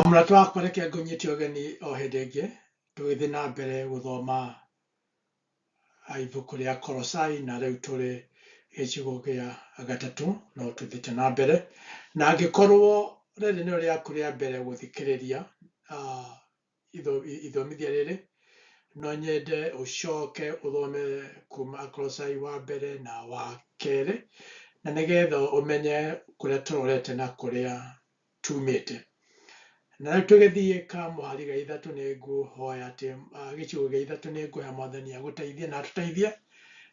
Mũrata wakwa, reke ngũnyite ũgeni o hĩndĩ ĩngĩ tũgĩthiĩ na mbere gũthoma ibuku rĩa Kolosai, na rĩu tũrĩ gĩcigo gĩa gatatũ, no tũthiĩte na mbere. Na angĩkorwo rĩrĩ nĩrĩo rĩaku rĩa mbere gũthikĩrĩria ithomithia rĩrĩ, no nyende ũcoke ũthome kuma Akolosai wa mbere na wa kerĩ, na nĩgetha ũmenye kũrĩa tũrorete na kũrĩa tumĩte. Na rĩu tũgĩthiĩ kamũhari ga ithatũ, nĩ ngũhoya atĩ gĩcigo gĩa ithatũ, nĩ ngũhoya Mwathani agũteithie na atũteithie,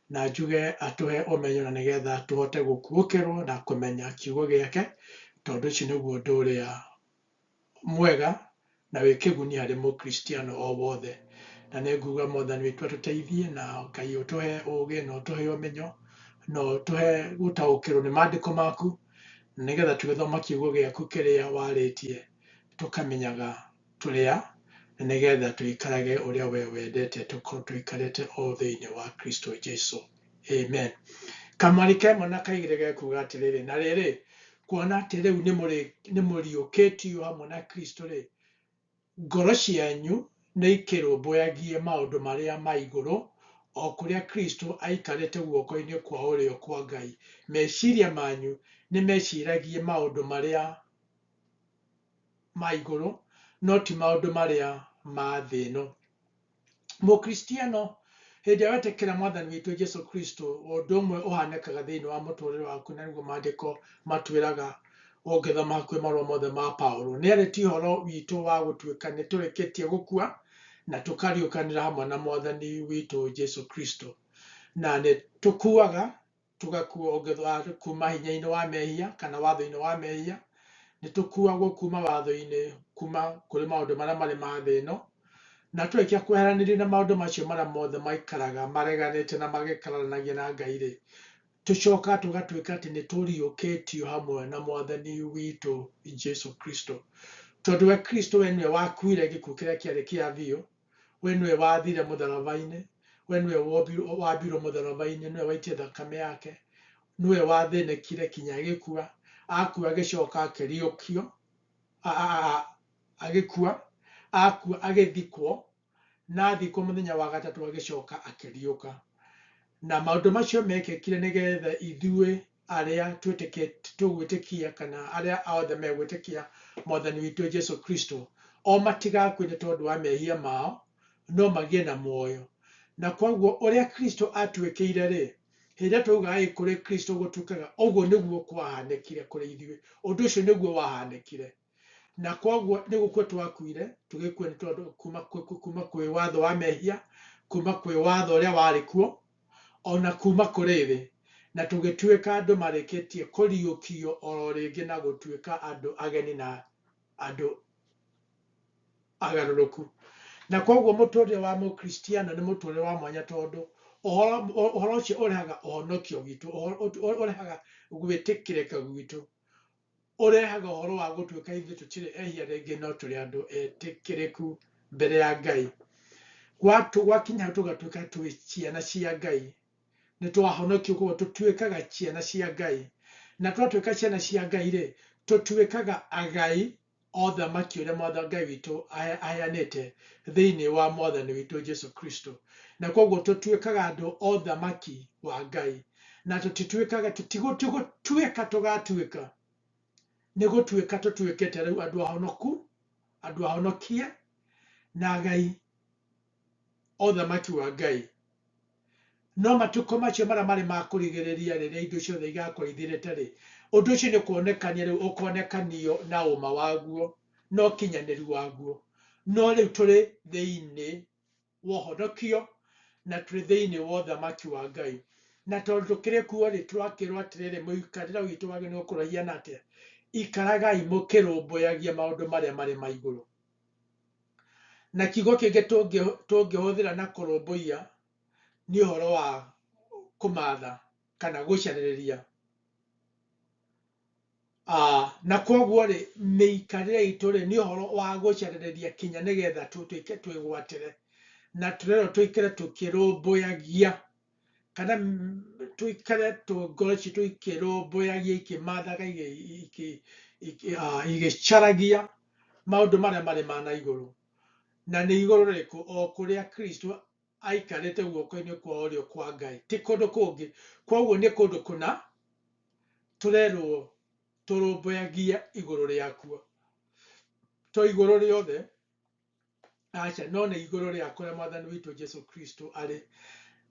na njuge atũhe ũmenyo na nĩgetha tũhote gũkuũkĩrwo na kũmenya kiugo gĩake, tondũ ũcio nĩguo ũndũ ũrĩa mwega na wĩ kĩguni harĩ Mũkristiano o wothe. Na nĩ nguga Mwathani witũ atũteithie, na Ngai ũtũhe ũgĩ na ũtũhe ũmenyo na ũtũhe gũtaũkĩrwo nĩ maandĩko maku, nĩgetha tũgĩthoma kiugo gĩaku kĩrĩa warĩtie tũkamenyaga tũrĩa, na nĩgetha tũikarage ũrĩa we wendete tũkorwo tũikarĩte o thĩinĩ wa Kristo Jesu. Amen. Kamwari kemwe na kaigĩrĩ gekuga atĩrĩrĩ, na rĩrĩ, kuona atĩ rĩu nĩ mũriũkĩtio hamwe na Kristo rĩ, ngoro cianyu nĩ ikĩrũmbũyagie maũndũ marĩa ma igũrũ, o kũrĩa Kristo aikarĩte guoko-inĩ kwa ũrĩo kwa Ngai. Meciria manyu nĩ meciragie maũndũ marĩa ma igũrũ, no ti maũndũ marĩa ma thĩ ĩno. Mũkristiano hĩndĩ ĩrĩa wetĩkĩra Mwathani witũ Jesu Kristo, ũndũ ũmwe ũhanĩkaga thĩinĩ wa mũtũrĩre waku, na nĩguo maandĩko matwĩraga ũngĩthoma hakuhĩ marũa mothe ma Paulo, nĩ arĩtie ũhoro witũ wa gũtuĩka nĩ tũrĩkĩtie gũkua na tũkariũkanĩra hamwe na Mwathani witũ Jesu Kristo. Na nĩ tũkuaga, tũgakua kuma hinya-inĩ wa mehia kana watho-inĩ wa mehia, nĩ tũkuagwo kuma watho-inĩ, kuma kũrĩ maũndũ marĩa marĩ ma thĩ ĩno, na twarĩkia kweheranĩrio na maũndũ macio marĩa mothe maikaraga mareganĩte na magĩkararanagia na Ngai rĩ, tũcoka tũgatuĩka atĩ nĩ tũriũkĩtio hamwe na Mwathani witũ Jesu Kristo. Tondũ we Kristo we nĩwe wakuire gĩkuũ kĩrĩa kĩarĩ kĩa biũ, we nĩwe wathire mũtharaba-inĩ, we nĩwe wambirwo mũtharaba-inĩ, nĩwe waitire thakame yake, nĩwe wathĩnĩkire kinya agĩkua, akua agĩcoka akĩriũkio, agĩkua, akua agĩthikwo, na athikwo mũthenya wa gatatũ agĩcoka akĩriũka. Na maũndũ macio mekĩkire nĩgetha ithuĩ arĩa tũgwĩtĩkia kana arĩa othe megwĩtĩkia Mwathani witũ Jesu Kristo, o matigakue nĩ tondũ wa mehia mao, no magĩe na muoyo. Na kwoguo ũrĩa Kristo atuĩkĩire rĩ, hĩndĩ ĩrĩa twauga ĩ kũrĩ Kristo gũtuĩkaga, ũguo nĩguo kwahanĩkire kũrĩ ithuĩ. Ũndũ ũcio nĩguo wahanĩkire. Na kwoguo nĩ gũkua twakuire, tũgĩkua nĩ tondũ kuma kwĩ watho wa mehia, kuma kwĩ watho ũrĩa warĩ kuo, ona kuma kũrĩ thĩ, na tũgĩtuĩka andũ marĩkĩtie kũriũkio oro rĩngĩ na gũtuĩka andũ ageni na andũ agarũrũku. Na kwoguo mũtũrĩre wa Mũkristiano nĩ mũtũrĩre wa mwanya, tondũ ũhoro ũcio ũrehaga ũhonokio witũ, ũrehaga gwĩtĩkĩrĩka gwitũ, ũrehaga ũhoro wa gũtuĩka ithuĩ tũtirĩ ehia rĩngĩ, no tũrĩ andũ etĩkĩrĩku mbere ya Ngai. Gwakinya hau tũgatuĩka twĩ ciana cia Ngai, nĩ twahonokio, koguo tũtuĩkaga ciana cia Ngai. Na twatuĩka ciana cia Ngai rĩ, tũtuĩkaga agai o thamaki ũrĩa Mwathani Ngai witũ aheanĩte thĩinĩ wa Mwathani witũ Jesu Kristo. Na koguo tũtuĩkaga andũ o thamaki wa Ngai, na tũtituĩkaga, tũtigũtuĩka tũgatuĩka, nĩ gũtuĩka tũtuĩkĩte rĩu andũ ahonoku, andũ ahonokie, na agai o thamaki wa Ngai. No matukũ macio marĩa marĩ ma kũrigĩrĩria, rĩrĩa indo ciothe igakorwo ithirĩte rĩ, ũndũ ũcio nĩ kuonekania rĩu ũkonekanio na ũma waguo na ũkinyanĩru waguo. No rĩu tũrĩ thĩinĩ wa ũhonokio na tũrĩ thĩinĩ wa ũthamaki wa Ngai. Na tondũ tũkĩrĩ kuo rĩ, tũrakĩrwo atĩrĩrĩ, mũikarĩre witũ wagĩrĩirwo gũkorwo ũhiana atĩa? Ikaragai mũkĩrũmbũyagia maũndũ marĩa marĩ ma igũrũ. Na kiugo kĩngĩ tũngĩhũthĩra na kũrũmbũiya nĩ ũhoro wa kũmatha kana gũcarĩrĩria. Na kwoguo rĩ, mĩikarĩre itũ rĩ, nĩ ũhoro wa gũcarĩrĩria kinya nĩgetha tũtuĩke twĩgwatĩre, na tũrerwo tũikare tũkĩrũmbũyagia, kana tũikare ngoro citũ ikĩrũmbũyagia, ikĩmathaga, igĩcaragia Maũndũ marĩa marĩ ma na igũrũ. Na nĩ igũrũ rĩrĩkũ? O kũrĩa Kristo aikarĩte guoko-inĩ kwa ũrĩo kwa Ngai, ti kũndũ kũngĩ. Kwoguo nĩ kũndũ kũna tũrerwo tũrũmbũyagie igũrũ rĩakuo. To igũrũ rĩothe, aca, no nĩ igũrũ rĩa kũrĩa Mwathani witũ Jesu Kristo arĩ.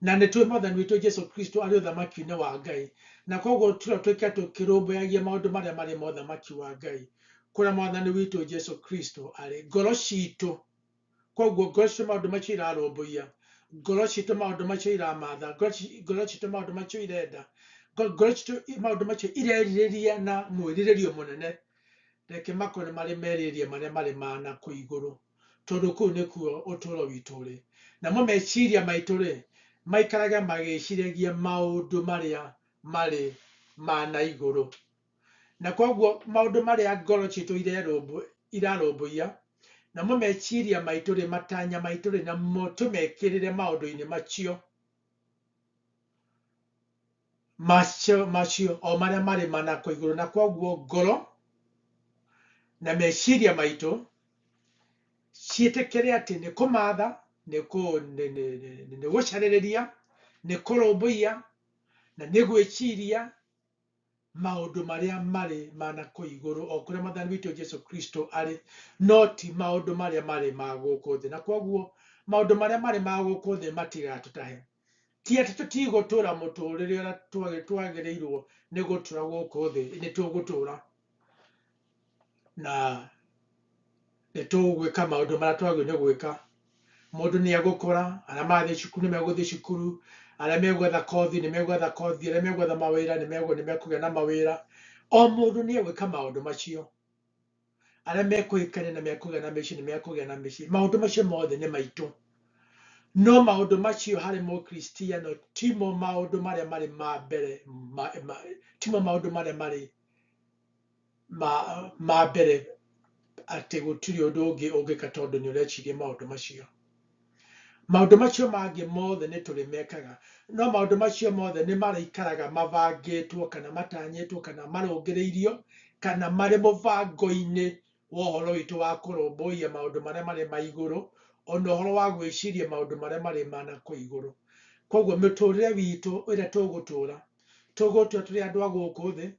Na nĩ tũĩ Mwathani witũ Jesu Kristo arĩ ũthamaki-inĩ wa Ngai. Na kwoguo tũrĩa tũikare tũkĩrũmbũyagia maũndũ marĩa marĩ ma ũthamaki wa Ngai, kũrĩa Mwathani witũ Jesu Kristo arĩ. Ngoro citũ, kwoguo ngoro citũ maũndũ macio irarũmbũiya, ngoro citũ maũndũ macio iramatha, ngoro citũ maũndũ macio irenda, ngoro citũ maũndũ macio irerirĩria na mwĩrirĩrio mũnene, reke makorwo nĩ marĩ merirĩria marĩa marĩ ma na kũu igũrũ, tondũ kũu nĩkuo ũtũũro witũ ũrĩ. Namo meciria maitũ rĩ, maikarage magĩciragia maũndũ marĩa marĩ ma na igũrũ. Na kwoguo maũndũ marĩa ngoro citũ irarũmbũiya, namo meciria maitũ rĩ, matanya maitũ rĩ, namo tũmekĩrĩre maũndũ-inĩ macio. Macio o marĩa marĩ ma na kũu igũrũ. Na kwoguo ngoro na meciria maitũ ciĩtĩkĩre atĩ nĩ kũmatha, nĩ gũcarĩrĩria, nĩ kũrũmbũiya, na nĩ gwĩciria maũndũ marĩa marĩ ma na kũu igũrũ, o kũrĩa Mwathani witũ Jesu Kristo arĩ, no ti maũndũ marĩa marĩ ma gũkũ thĩ. Na kwoguo maũndũ marĩa marĩ ma gũkũ thĩ matigatũtahe. Ti atĩ tũtigũtũra mũtũrĩre ũrĩa twagĩrĩirwo nĩ gũtũra gũkũ thĩ, nĩ tũgũtũra na nĩ tũgwĩka maũndũ marĩa twagĩrĩirwo nĩ gwĩka. Mũndũ nĩ egũkũra, arĩa marathiĩ cukuru nĩ megũthiĩ cukuru, arĩa megwetha kothi nĩ megwetha kothi, arĩa megwetha mawĩra nĩ mekũgĩa na mawĩra. O mũndũ nĩ egwĩka maũndũ macio. Arĩa mekũhikania na mekũgĩa na mĩciĩ nĩ mekũgĩa na mĩciĩ. Maũndũ macio mothe nĩ maitũ. No maũndũ macio harĩ Mũkristiano timo maũndũ marĩa marĩ ma mbere, timo maũndũ marĩa marĩ ma mbere atĩ gũtirĩ ũndũ ũngĩ ũngĩka tondũ nĩ ũreciria maũndũ macio. Maũndũ macio mangĩ mothe nĩ tũrĩmekaga, no maũndũ macio mothe nĩ marĩikaraga mabangĩtwo kana matanyĩtwo kana marũngĩrĩirio kana marĩ mũbango-inĩ wa ũhoro witũ wa kũrũmbũiya maũndũ marĩa marĩ ma igũrũ, ona ũhoro wa gwĩciria maũndũ marĩa marĩ ma na kũu igũrũ. Kwoguo mĩtũrĩre witũ ĩrĩa tũgũtũra, tũgũtũra tũrĩ andũ a gũkũ thĩ,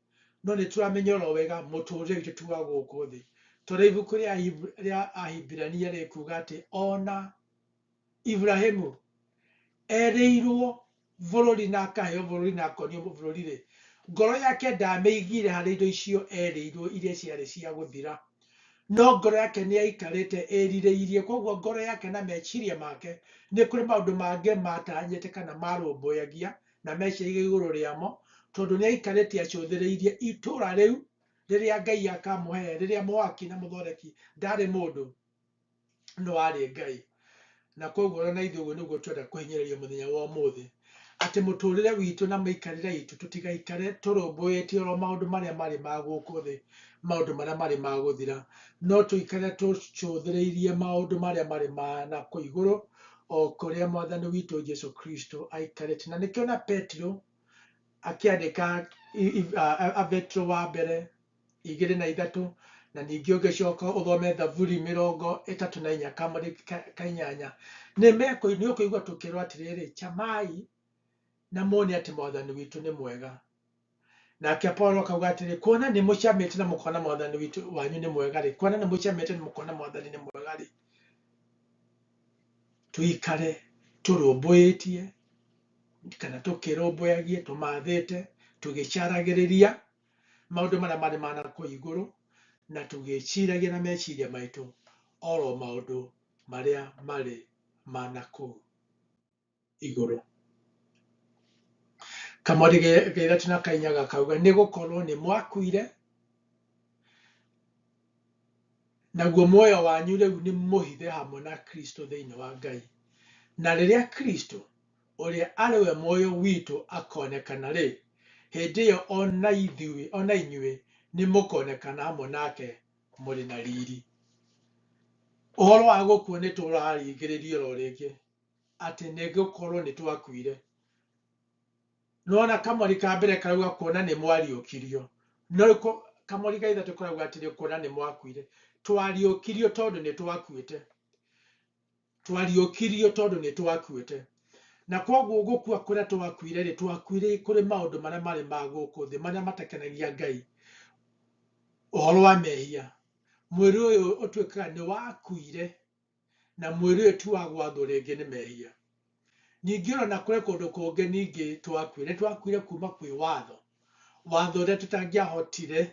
no nĩ tũramenya oro wega mũtũrĩre witũ ti wa gũkũ thĩ. Tondũ ibuku rĩa Ahibirania rĩkuga atĩ ona Ibrahimu erĩirwo bũrũri na akaheo bũrũri na akonio bũrũri rĩ, ngoro yake ndamĩigire harĩ indo icio erĩirwo iria ciarĩ cia gũthira. No ngoro yake nĩ yaikarĩte ĩrirĩirie. Kwoguo ngoro yake na meciria make nĩ kũrĩ maũndũ mangĩ matanyĩte kana marũmbũyagia na meciragia igũrũ rĩamo, tondũ nĩ aikarĩte acũthĩrĩirie itũũra rĩu rĩrĩa Ngai akamũhe, rĩrĩa mwaki na mũthondeki ndarĩ mũndũ, no arĩ Ngai. Na kwoguo ona ithuĩ ũguo nĩguo twenda kũhinyĩrĩrio mũthenya wa ũmũthĩ, atĩ mũtũrĩre witũ na mĩikarĩre itũ tũtigaikare tũrũmbũĩtie oro maũndũ marĩa marĩ ma gũkũ thĩ, maũndũ marĩa marĩ ma gũthira, no tũikare tũcũthĩrĩirie maũndũ marĩa marĩ ma na kũu igũrũ, o kũrĩa Mwathani witũ Jesu Kristo aikarĩte. Na nĩkĩo na Petero akĩandĩka Petero wa mbere 2 na 3, na ningĩ ũngĩcoka ũthome Thaburi 34 kamũri ka 8, nĩ ũkũigua tũkĩrwo atĩrĩrĩ, chamai na muone atĩ Mwathani witũ nĩ mwega. Nake Paulo akauga atĩrĩ, kuona nĩ mũcamĩte na mũkona Mwathani witũ wanyu nĩ mwega rĩ, kuona nĩ mũcamĩte na mũkona Mwathani nĩ mwega rĩ, tũikare tũrũmbũĩtie kana tũkĩrũmbũyagie, tũmathĩte, tũgĩcaragĩrĩria maũndũ marĩa marĩ ma na kũu igũrũ, na tũgĩciragia na meciria maitũ oro maũndũ marĩa marĩ ma na kũu igũrũ. Kamweri ga 3 na ka 4 gakauga nĩ gũkorwo nĩ mwakuire, naguo muoyo wanyu rĩu nĩ mũhithe hamwe na Kristo thĩinĩ wa Ngai. Na rĩrĩa Kristo ũrĩa arĩ we muoyo witũ akonekana rĩ, hĩndĩ ĩyo ona inyuĩ nĩ mũkonekana hamwe nake mũrĩ na riri. Ũhoro wa gũkua nĩ tũraringĩrĩrio oro rĩngĩ atĩ nĩ gũkorwo nĩ twakuire. Nĩwona kamweri ka mbere karauga kuona nĩ mwariũkirio, no kamweri ga 3 karauga atĩrĩ kuona nĩ mwakuire. Twariũkirio tondũ nĩ twakuĩte. Twariũkirio tondũ nĩ twakuĩte. Na kwoguo gũkua kũrĩa twakuire rĩ, twakuire kũrĩ maũndũ marĩa marĩ ma gũkũ thĩ, marĩa matakenagia Ngai. Ũhoro wa mehia. Mwĩrĩ ũyũ ũtuĩkaga nĩ wakuire, na mwĩrĩ ũyũ ti wa gwathwo rĩngĩ nĩ mehia. Ningĩ ona kũrĩ kũndũ kũngĩ ningĩ twakuire. Nĩ twakuire kuma kwĩ watho. Watho ũrĩa tũtangĩahotire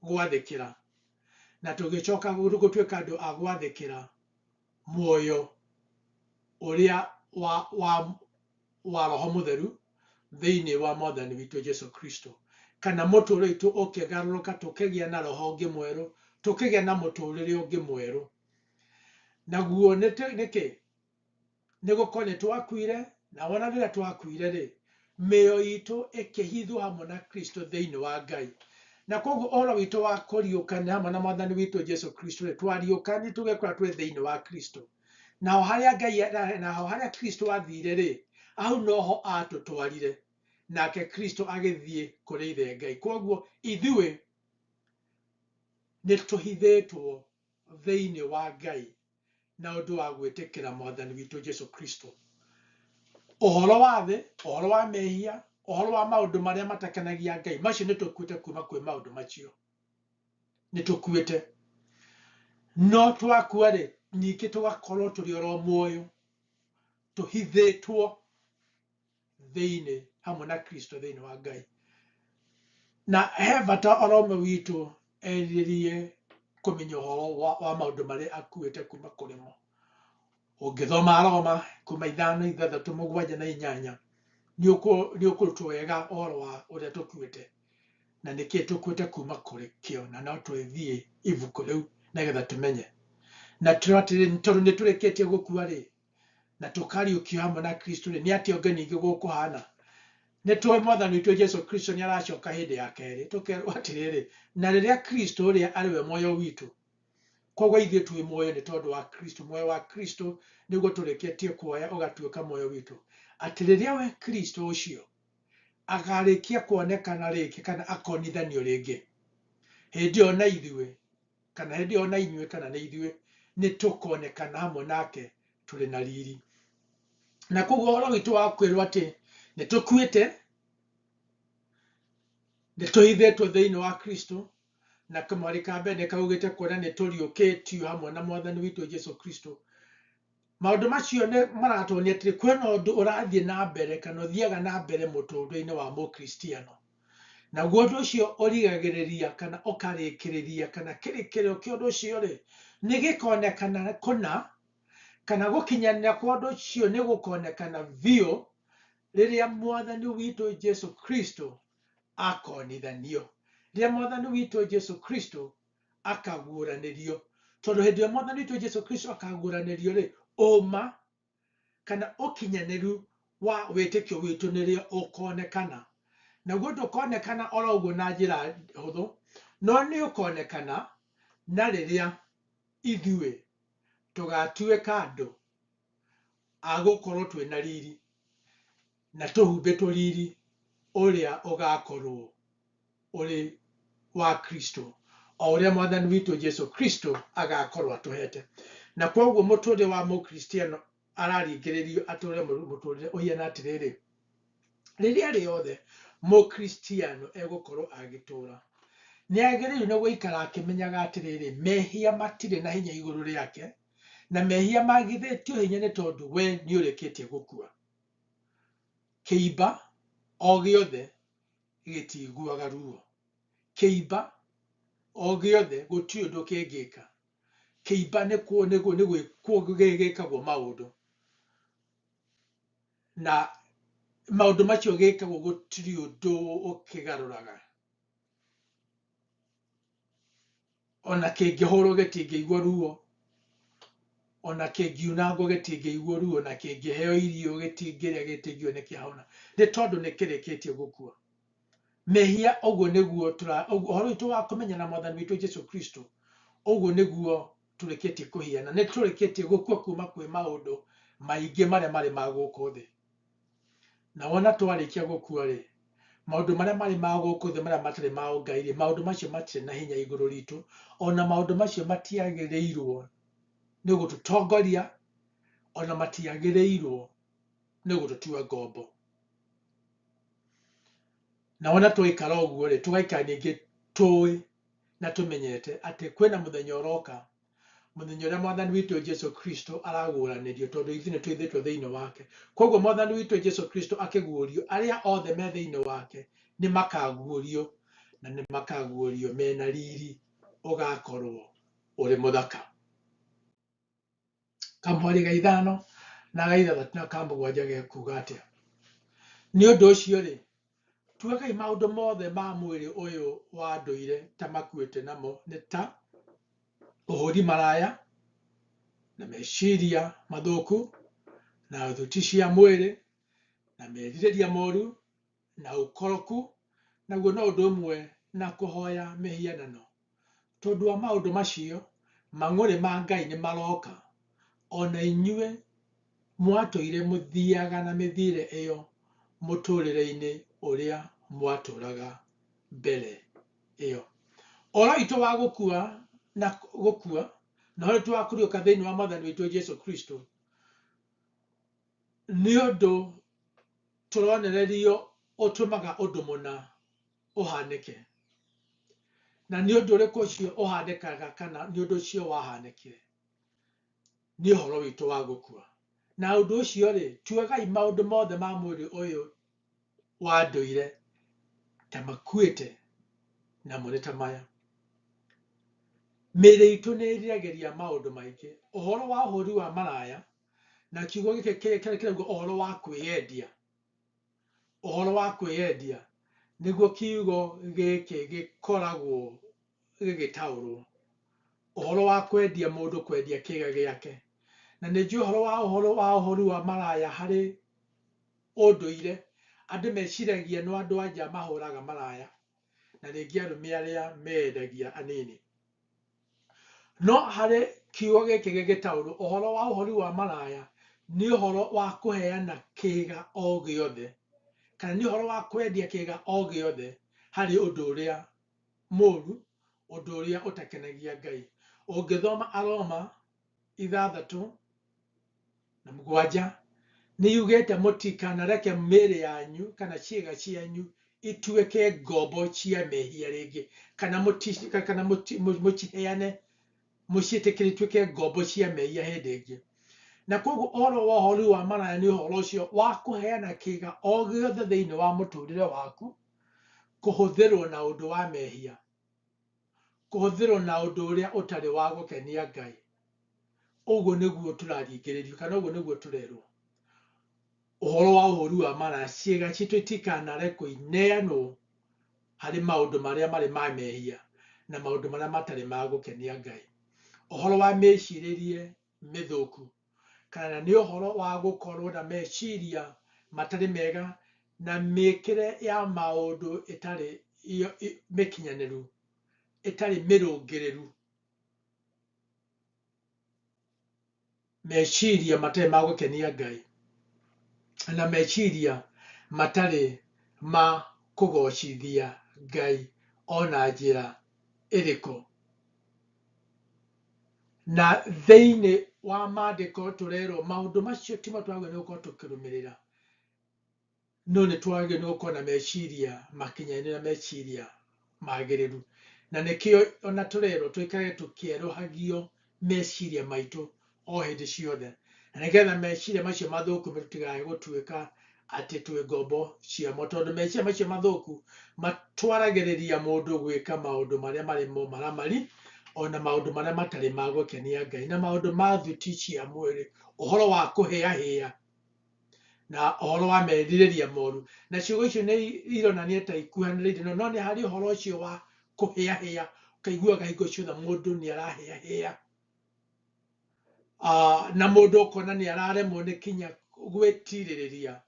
gwathĩkĩra. Na tũgĩcoka gũtuĩka andũ a gwathĩkĩra muoyo ũrĩa wa Roho Mũtheru thĩinĩ wa Mwathani witũ Jesu Kristo. Kana mũtũũrĩre witũ ũkĩgarũrũka, tũkĩgĩa na roho ũngĩ mwerũ, tũkĩgĩa na mũtũũrĩre ũngĩ mwerũ. Naguo nĩkĩ? Nĩ gũkorwo nĩ twakuire, na wona rĩrĩa twakuire rĩ, mĩoyo itũ ĩkĩhithwo hamwe na Kristo thĩinĩ wa Ngai. Na koguo ũhoro witũ wa kũriũkania hamwe na Mwathani witũ Jesu Kristo rĩ, twariũka nĩ tũgekora twĩ thĩinĩ wa Kristo. Naho harĩa Ngai, naho harĩa Kristo athire rĩ, hau noho atũtwarire. Nake Kristo agĩthiĩ kũrĩ Ithe Ngai. Koguo ithuĩ nĩ tũhithĩtwo thĩinĩ wa Ngai na ũndũ wa gwĩtĩkĩra Mwathani witũ Jesu Kristo. Ũhoro wa thĩ, ũhoro wa mehia, ũhoro wa maũndũ marĩa matakenagia Ngai, macio nĩ tũkuĩte kuma kwĩ maũndũ macio. Nĩ tũkuĩte. No twakua rĩ, ningĩ tũgakorwo tũrĩ oro muoyo, tũhithĩtwo thĩinĩ hamwe na Kristo thĩinĩ wa Ngai. Na he bata oro ũmwe witũ erirĩrie kũmenya ũhoro wa maũndũ marĩa akuĩte kuma kũrĩ mo. Ũngĩthoma Roma kuma 5, 6, 7 na 8, nĩ ũkũrutwo wega ũhoro wa ũrĩa tũkuĩte na nĩkĩ tũkuĩte kuma kũrĩ kĩo, na no twĩthiĩ ibuku rĩu nĩgetha tũmenye. Na tũrĩ tondũ nĩ tũrĩkĩtie gũkua rĩ, na tũkariũkio hamwe na Kristo rĩ, nĩ atĩa ũngĩ ningĩ gũkũhana? Nĩ tũĩ Mwathani witũ Jesu Kristo nĩ aracoka hĩndĩ ya kerĩ, tũkerwo atĩrĩrĩ, na rĩrĩa Kristo ũrĩa arĩ we muoyo witũ, koguo ithuĩ twĩ muoyo nĩ tondũ wa Kristo, muoyo wa Kristo nĩguo tũrĩkĩtie kuoya ũgatuĩka muoyo witũ, atĩ rĩrĩa we Kristo ũcio akarĩkia kuonekana rĩngĩ kana akonithanio rĩngĩ, hĩndĩ ĩyo na ithuĩ, kana hĩndĩ ĩyo na inyuĩ kana nĩ ithuĩ, nĩ tũkonekana hamwe nake tũrĩ na riri. Na koguo ũhoro witũ wa kwĩrwo atĩ nĩ tũkuĩte, nĩ tũhithĩtwo thĩinĩ wa Kristo, na kamwari ka mbere nĩ kaugĩte kuona nĩ tũriũkĩtio hamwe na Mwathani witũ Jesu Kristo. Maũndũ macio nĩ maratuonia atĩ kwĩna ũndũ ũrathiĩ na mbere kana ũthiaga na mbere mũtũũrĩre-inĩ wa Mũkristiano. Naguo ũndũ ũcio ũrigagĩrĩria kana ũkarĩkĩrĩria kana kĩrĩkĩrĩro kĩa ũndũ ũcio rĩ, nĩ gĩkonekana kũna, kana gũkinyanĩra kwa ũndũ ũcio nĩ gũkonekana biũ rĩrĩa Mwathani witũ Jesu Kristo akonithanio. Rĩrĩa Mwathani witũ Jesu Kristo akaguũranĩrio. Tondũ hĩndĩ ĩrĩa Mwathani witũ Jesu Kristo akaguũranĩrio rĩ, ũma kana ũkinyanĩru wa wĩtĩkio witũ nĩrĩo ũkonekana. Naguo ndũkonekana oro ũguo na njĩra hũthũ, no nĩ ũkonekana na rĩrĩa ithuĩ tũgatuĩka andũ a gũkorwo twĩna riri na tũhumbĩtwo riri ũrĩa ũgakorwo ũrĩ wa Kristo, o ũrĩa Mwathani witũ Jesu Kristo agakorwo atũhete. Na koguo mũtũrĩre wa Mũkristiano araringĩrĩrio atũre mũtũrĩre ũhiana atĩrĩrĩ, rĩrĩa rĩothe Mũkristiano egũkorwo agĩtũra, nĩ agĩrĩirwo nĩ gũikara akĩmenyaga atĩrĩrĩ, mehia matirĩ na hinya igũrũ rĩake, na mehia magithĩtio hinya nĩ tondũ we nĩ ũrĩkĩtie gũkua. Kĩimba o gĩothe gĩtiiguaga ruo. Kĩimba o gĩothe gũtirĩ ũndũ kĩngĩka. Kĩimba nĩ gwĩkwo gĩkagwo maũndũ. Na maũndũ macio gĩkagwo gũtirĩ ũndũ ũkĩgarũraga. Ona kĩngĩhũrwo gĩtingĩigua ruo, ona kĩngiunangwo gĩtingĩigua ruo, na kĩngĩheo irio gĩtingĩrĩa, gĩtingĩigua nĩ kĩahũna, nĩ tondũ nĩ kĩrĩkĩtie gũkua. Mehia ũguo nĩguo ũhoro witũ wa kũmenya na Mwathani witũ Jesu Kristo, ũguo nĩguo tũrĩkĩtie kũhiana, nĩ tũrĩkĩtie gũkua kuma kwĩ maũndũ maingĩ marĩa marĩ ma gũkũ thĩ. Na wona twarĩkia gũkua rĩ, Maũndũ marĩa marĩ ma gũkũ thĩ marĩa matarĩ ma ũngai-rĩ, maũndũ macio matirĩ na hinya igũrũ ritũ, ona maũndũ macio matiagĩrĩirwo nĩ gũtũtongoria, ona matiagĩrĩirwo nĩ gũtũtua ngombo. Na wona twaikara ũguo rĩ, tũgaikara ningĩ tũĩ na tũmenyete atĩ kwĩna mũthenya ũroka, mũthenya ũrĩa Mwathani witũ Jesu Kristo araguũranĩrio, tondũ ithuĩ nĩ twĩthĩtwo thĩinĩ wake. Koguo Mwathani witũ Jesu Kristo akĩguũrio, arĩa othe me thĩinĩ wake nĩ makaguũrio, na nĩ makaguũrio mena riri ũgakorwo ũrĩ mũthaka. Kamũhari ga 5 na ga 6 na ka 7 gekuuga atĩa? Nĩ ũndũ ũcio rĩ, tuagai maũndũ mothe ma mwĩrĩ ũyũ wa ndũire ta makuĩte, namo nĩ ta ũhũri maraya, na meciria mathũku, na thuti cia mwĩrĩ, na merirĩria moru, na ũkoroku, naguo no ũndũ ũmwe na kũhoya mĩhianano. Tondũ wa maũndũ macio, mang'ũrĩ ma Ngai nĩ maroka, ona inyuĩ mwatũire mũthiaga na mĩthiĩre ĩyo mũtũũrĩre-inĩ ũrĩa mwatũũraga mbere ĩyo. Ũhoro witũ wa gũkua na gũkua, na ũhoro witũ wa kũriũka thĩinĩ wa Mwathani witũ Jesu Kristo, nĩ ũndũ tũronererio ũtũmaga ũndũ mũna ũhanĩke. Na nĩ ũndũ ũrĩkũ ũcio ũhanĩkaga, kana nĩ ũndũ ũcio wahanĩkire? Nĩ ũhoro witũ wa gũkua. Na ũndũ ũcio rĩ, tuagai maũndũ mothe ma mwĩrĩ ũyũ wa ndũire ta makuĩte, namo nĩ ta maya. Mĩĩrĩ itũ nĩ ĩriragĩria maũndũ maingĩ. Ũhoro wa ũhũri wa maraya, na kiugo gĩkĩ kĩrauga ũhoro wa kwĩyendia. Ũhoro wa kwĩyendia nĩguo kiugo gĩkĩ gĩkoragwo gĩgĩtaũrwo. Ũhoro wa kwendia mũndũ, kwendia kĩga gĩake. Na nĩ njũĩ ũhoro wa ũhoro wa ũhũri wa maraya harĩ ũndũire, andũ meciragia no andũ anja mahũraga maraya, na rĩngĩ arũme arĩa mendagia anini. No harĩ kiugo gĩkĩ gĩgĩtaũrwo, ũhoro wa ũhũri wa maraya nĩ ũhoro wa kũheana kĩga o gĩothe, kana nĩ ũhoro wa kwendia kĩga o gĩothe harĩ ũndũ ũrĩa mũru, ũndũ ũrĩa ũtakenagia Ngai. Ũngĩthoma Aroma 6 na 7, nĩ yugĩte mũtikanareke mĩĩrĩ yanyu kana ciĩga cianyu ituĩke ngombo cia mehia rĩngĩ, kana mũciheane, mũciĩtĩkĩre ituĩke ngombo cia mehia hĩndĩ ĩngĩ. Na koguo ũhoro wa ũhũri wa maraya nĩ ũhoro ũcio wa kũheana kĩga o gĩothe thĩinĩ wa mũtũrĩre waku, kũhũthĩrwo na ũndũ wa mehia, kũhũthĩrwo na ũndũ ũrĩa ũtarĩ wa gũkenia Ngai. Ũguo nĩguo tũraringĩrĩrio, kana ũguo nĩguo tũrerwo. Ũhoro wa ũhũri wa maraya, ciĩga citũ itikanarekwo ineanwo harĩ maũndũ marĩa marĩ ma mehia na maũndũ marĩa matarĩ ma gũkenia Ngai. Ũhoro wa mĩcirĩrie mĩthũku, kana nĩ ũhoro wa gũkorwo na meciria matarĩ mega na mĩkĩre ya maũndũ ĩtarĩ mĩkinyanĩru, ĩtarĩ mĩrũngĩrĩru. Meciria matarĩ ma gũkenia Ngai na meciria matarĩ ma kũgocithia Ngai ona njĩra ĩrĩkũ. Na thĩinĩ wa maandĩko tũrerwo maũndũ macio timo twagĩrĩirwo nĩ gũkorwo tũkĩrũmĩrĩra, no nĩ twagĩrĩirwo nĩ gũkorwo na meciria makinyanĩru na meciria magĩrĩru. Na nĩkĩo ona tũrerwo tũikarage tũkĩerũhagio meciria maitũ o hĩndĩ ciothe, na nĩgetha meciria macio mathũku tũtigae gũtuĩka atĩ twĩ ngombo ciamo, tondũ meciria macio mathũku matwaragĩrĩria mũndũ gwĩka maũndũ marĩa marĩ maramari, ona maũndũ marĩa matarĩ ma gũkenia Ngai, na maũndũ ma thuti cia mwĩrĩ, ũhoro wa kũhĩahĩa na ũhoro wa merirĩria moru. Na ciugo icio nĩ ironania ta ikuhanĩrĩirie, no nĩ harĩ ũhoro ũcio wa kũhĩahĩa, ũkaiguaga hingo ciothe mũndũ nĩ arahĩahĩa, na mũndũ ũkona nĩ araremwo nĩ kinya gwĩtirĩrĩria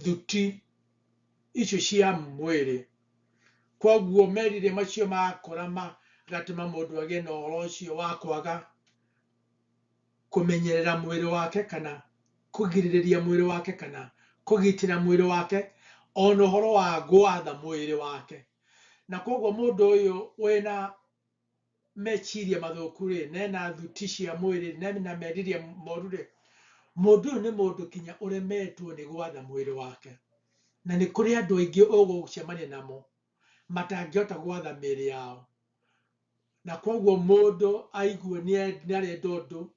thuti icio cia mwĩrĩ. Koguo merirĩria macio makũra magatũma mũndũ agĩe na ũhoro ũcio wa kwaga kũmenyerera mwĩrĩ wake, kana kũgirĩrĩria mwĩrĩ wake, kana kũgitĩra mwĩrĩ wake, Ona ũhoro wa gwatha mwĩrĩ wake. Na koguo mũndũ ũyũ wĩna meciria mathũku rĩ, nena thuti cia mwĩrĩ, nena meriria moru rĩ, mũndũ ũyũ nĩ mũndũ kinya ũremetwo nĩ gwatha mwĩrĩ wake. Na nĩ kũrĩ andũ aingĩ ũgũcemania namo matangĩhota gwatha mĩĩrĩ yao. Na koguo mũndũ aigua nĩ arenda ũndũ,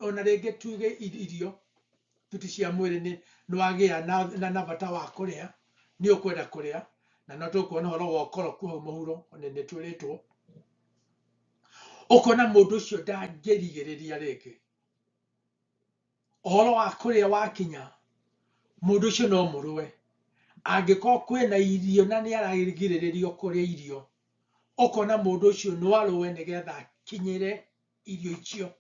ona rĩngĩ tuge irio, thuti cia mwĩrĩ nĩ wagĩa na bata wa kũrĩa, nĩ ũkwenda kũrĩa, na no tũkuona ũhoro wa ũkoroku hau mũhuro, nĩ twĩrĩtwo. Ũkona mũndũ ũcio ndangĩrigĩrĩria rĩngĩ. Ũhoro wa kũrĩa wakinya, mũndũ ũcio no mũrũe. Angĩkorwo kwĩna irio na nĩ aragirĩrĩrio kũrĩa irio, ũkona mũndũ ũcio no arũe nĩgetha akinyĩre irio icio.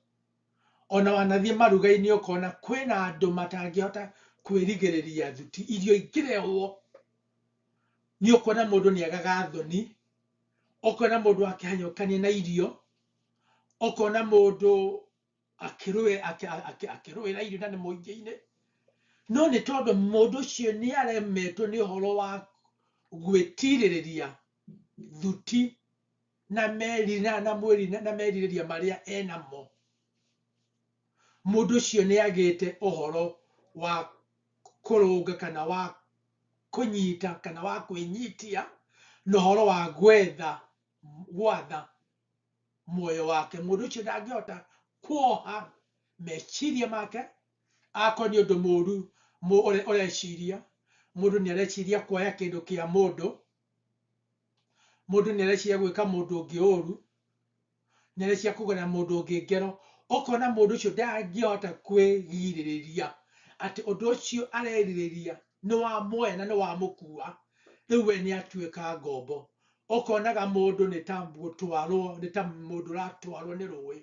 Ona wanathiĩ maruga-inĩ ũkona kwĩna andũ matangĩhota kwĩrigĩrĩria thuti, irio ingĩrehwo, nĩ ũkuona mũndũ nĩ agaga thoni, ũkona mũndũ akĩhanyũkania na irio, ũkona mũndũ akĩrũĩra irio na nĩ mũingĩ-inĩ. No nĩ tondũ mũndũ ũcio nĩ aremetwo nĩ ũhoro wa gwĩtirĩrĩria thuti na meri na na mwĩrĩ na merirĩria marĩa enamo. Mũndũ ũcio nĩ agĩte ũhoro wa kũrũnga kana wa kũnyita kana wa kwĩnyitia na ũhoro wa gwetha gwatha muoyo wake. Mũndũ ũcio ndangĩhota kuoha meciria make, akorwo nĩ ũndũ mũru ũreciria, mũndũ nĩ areciria kuoya kĩndũ kĩa mũndũ, mũndũ nĩ areciria gwĩka mũndũ ũngĩ ũru, nĩ areciria kũgera mũndũ ũngĩ ngero, ũkona mũndũ ũcio ndangĩhota kwĩgirĩrĩria atĩ ũndũ ũcio arerirĩria nĩ wamuoya na nĩ wamũkua, rĩu we nĩ atuĩka ngombo. Ũkonaga mũndũ nĩ ta gũtwarwo, nĩ ta mũndũ ũratwarwo nĩ rũĩ,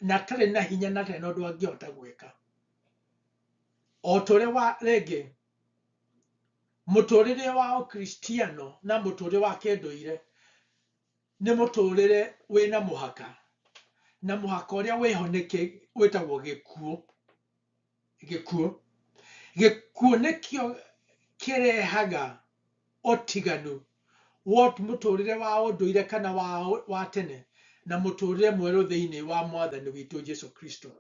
na atarĩ na hinya na atarĩ na ũndũ angĩhota gwĩka. O ta ũrĩa wa rĩngĩ mũtũrĩre wa ũkristiano na mũtũrĩre wa kĩndũire nĩ mũtũrĩre wĩna mũhaka, na mũhaka ũrĩa wĩho nĩ wĩtagwo gĩkuũ. Gĩkuũ. Gĩkuũ nĩkĩo kĩrehaga ũtiganu wa mũtũrĩre wa ũndũire kana wa tene na mũtũrĩre mwerũ thĩinĩ wa mwathani witũ Jesu Kristo.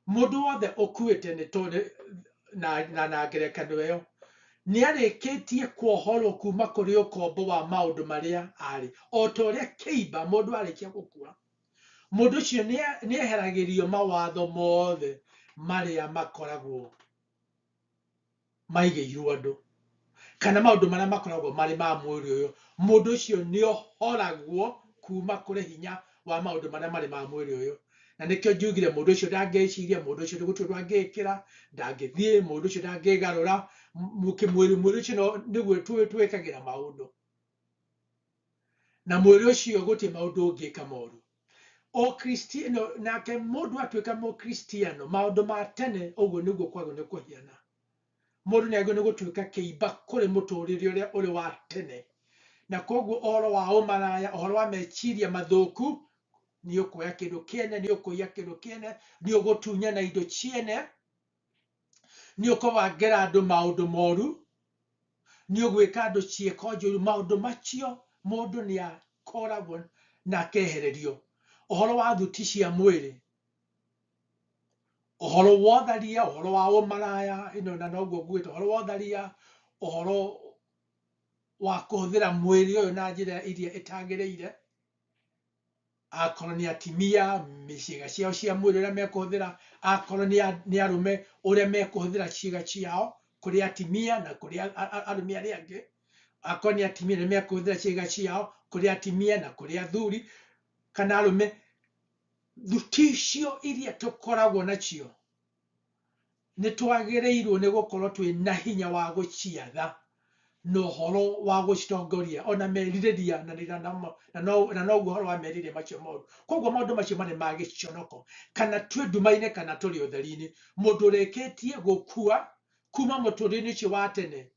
Mũndũ wothe ũkuĩte nĩ tondũ na ngerekano ĩyo nĩ arĩkĩtie kuohorwo kuma kũrĩ ũkombo wa maũndũ marĩa arĩ. O ta ũrĩa kĩimba mũndũ arĩkia gũkua, mũndũ ũcio nĩ eheragĩrio mawatho mothe marĩa makoragwo maigĩirwo andũ, kana maũndũ marĩa makoragwo marĩ ma mwĩrĩ ũyũ. Mũndũ ũcio nĩ ohoragwo kuma kũrĩ hinya wa maũndũ marĩa marĩ ma mwĩrĩ ũyũ. Na nĩkĩo njugire mũndũ ũcio ndangĩciria, mũndũ ũcio gũtirĩ ũndũ angĩkĩra, ndangĩthiĩ, mũndũ ũcio ndangĩgarũra, mwĩrĩ ũcio nĩguo twĩkagĩra maũndũ. Na mwĩrĩ ũcio gũtirĩ maũndũ ũngĩka moru. Ũkristiano, nake mũndũ atuĩka mũkristiano, maũndũ ma tene ũguo nĩguo kwagĩrĩirwo nĩ kũhiana. Mũndũ nĩ agĩrĩirwo nĩ gũtuĩka kĩimba kũrĩ mũtũrĩre ũrĩa ũrĩ wa tene. Na koguo ũhoro wa ũmaraya, ũhoro wa meciria mathũku, nĩ ũkuoya kĩndũ kĩene, nĩ ũkũiya kĩndũ kĩene, nĩ ũgũtunyana indo ciene, nĩ ũkũbangĩra andũ maũndũ moru, nĩ ũgwĩka andũ ciĩko njũru. Maũndũ macio mũndũ nĩ akoragwo na akehererio. Ũhoro wa thuti cia mwĩrĩ, ũhoro wa ũtharia, ũhoro wa ũmaraya, ĩno na noguo nguĩte, ũhoro wa ũtharia, ũhoro wa kũhũthĩra mwĩrĩ ũyũ na njĩra iria ĩtagĩrĩire, akorwo nĩ atimia, ciĩga ciao cia mwĩrĩ ũrĩa mekũhũthĩra, akorwo nĩ arũme ũrĩa mekũhũthĩra ciĩga ciao kũrĩ atimia na kũrĩ arũme arĩa angĩ, akorwo nĩ atimia nĩ mekũhũthĩra ciĩga ciao kũrĩ atimia na kũrĩ athuri kana arũme. Thuti icio iria tũkoragwo nacio nĩ twagĩrĩirwo nĩ gũkorwo twĩna hinya wa gũciatha na ũhoro wa gũcitongoria ona merirĩria na noguo ũhoro wa merirĩria macio moru. Koguo maũndũ macio marĩ ma gĩconoko, kana twĩ nduma-inĩ kana tũrĩ ũtheri-inĩ. Mũndũ ũrĩkĩtie gũkua kuma mũtũrĩre-inĩ ũcio wa tene,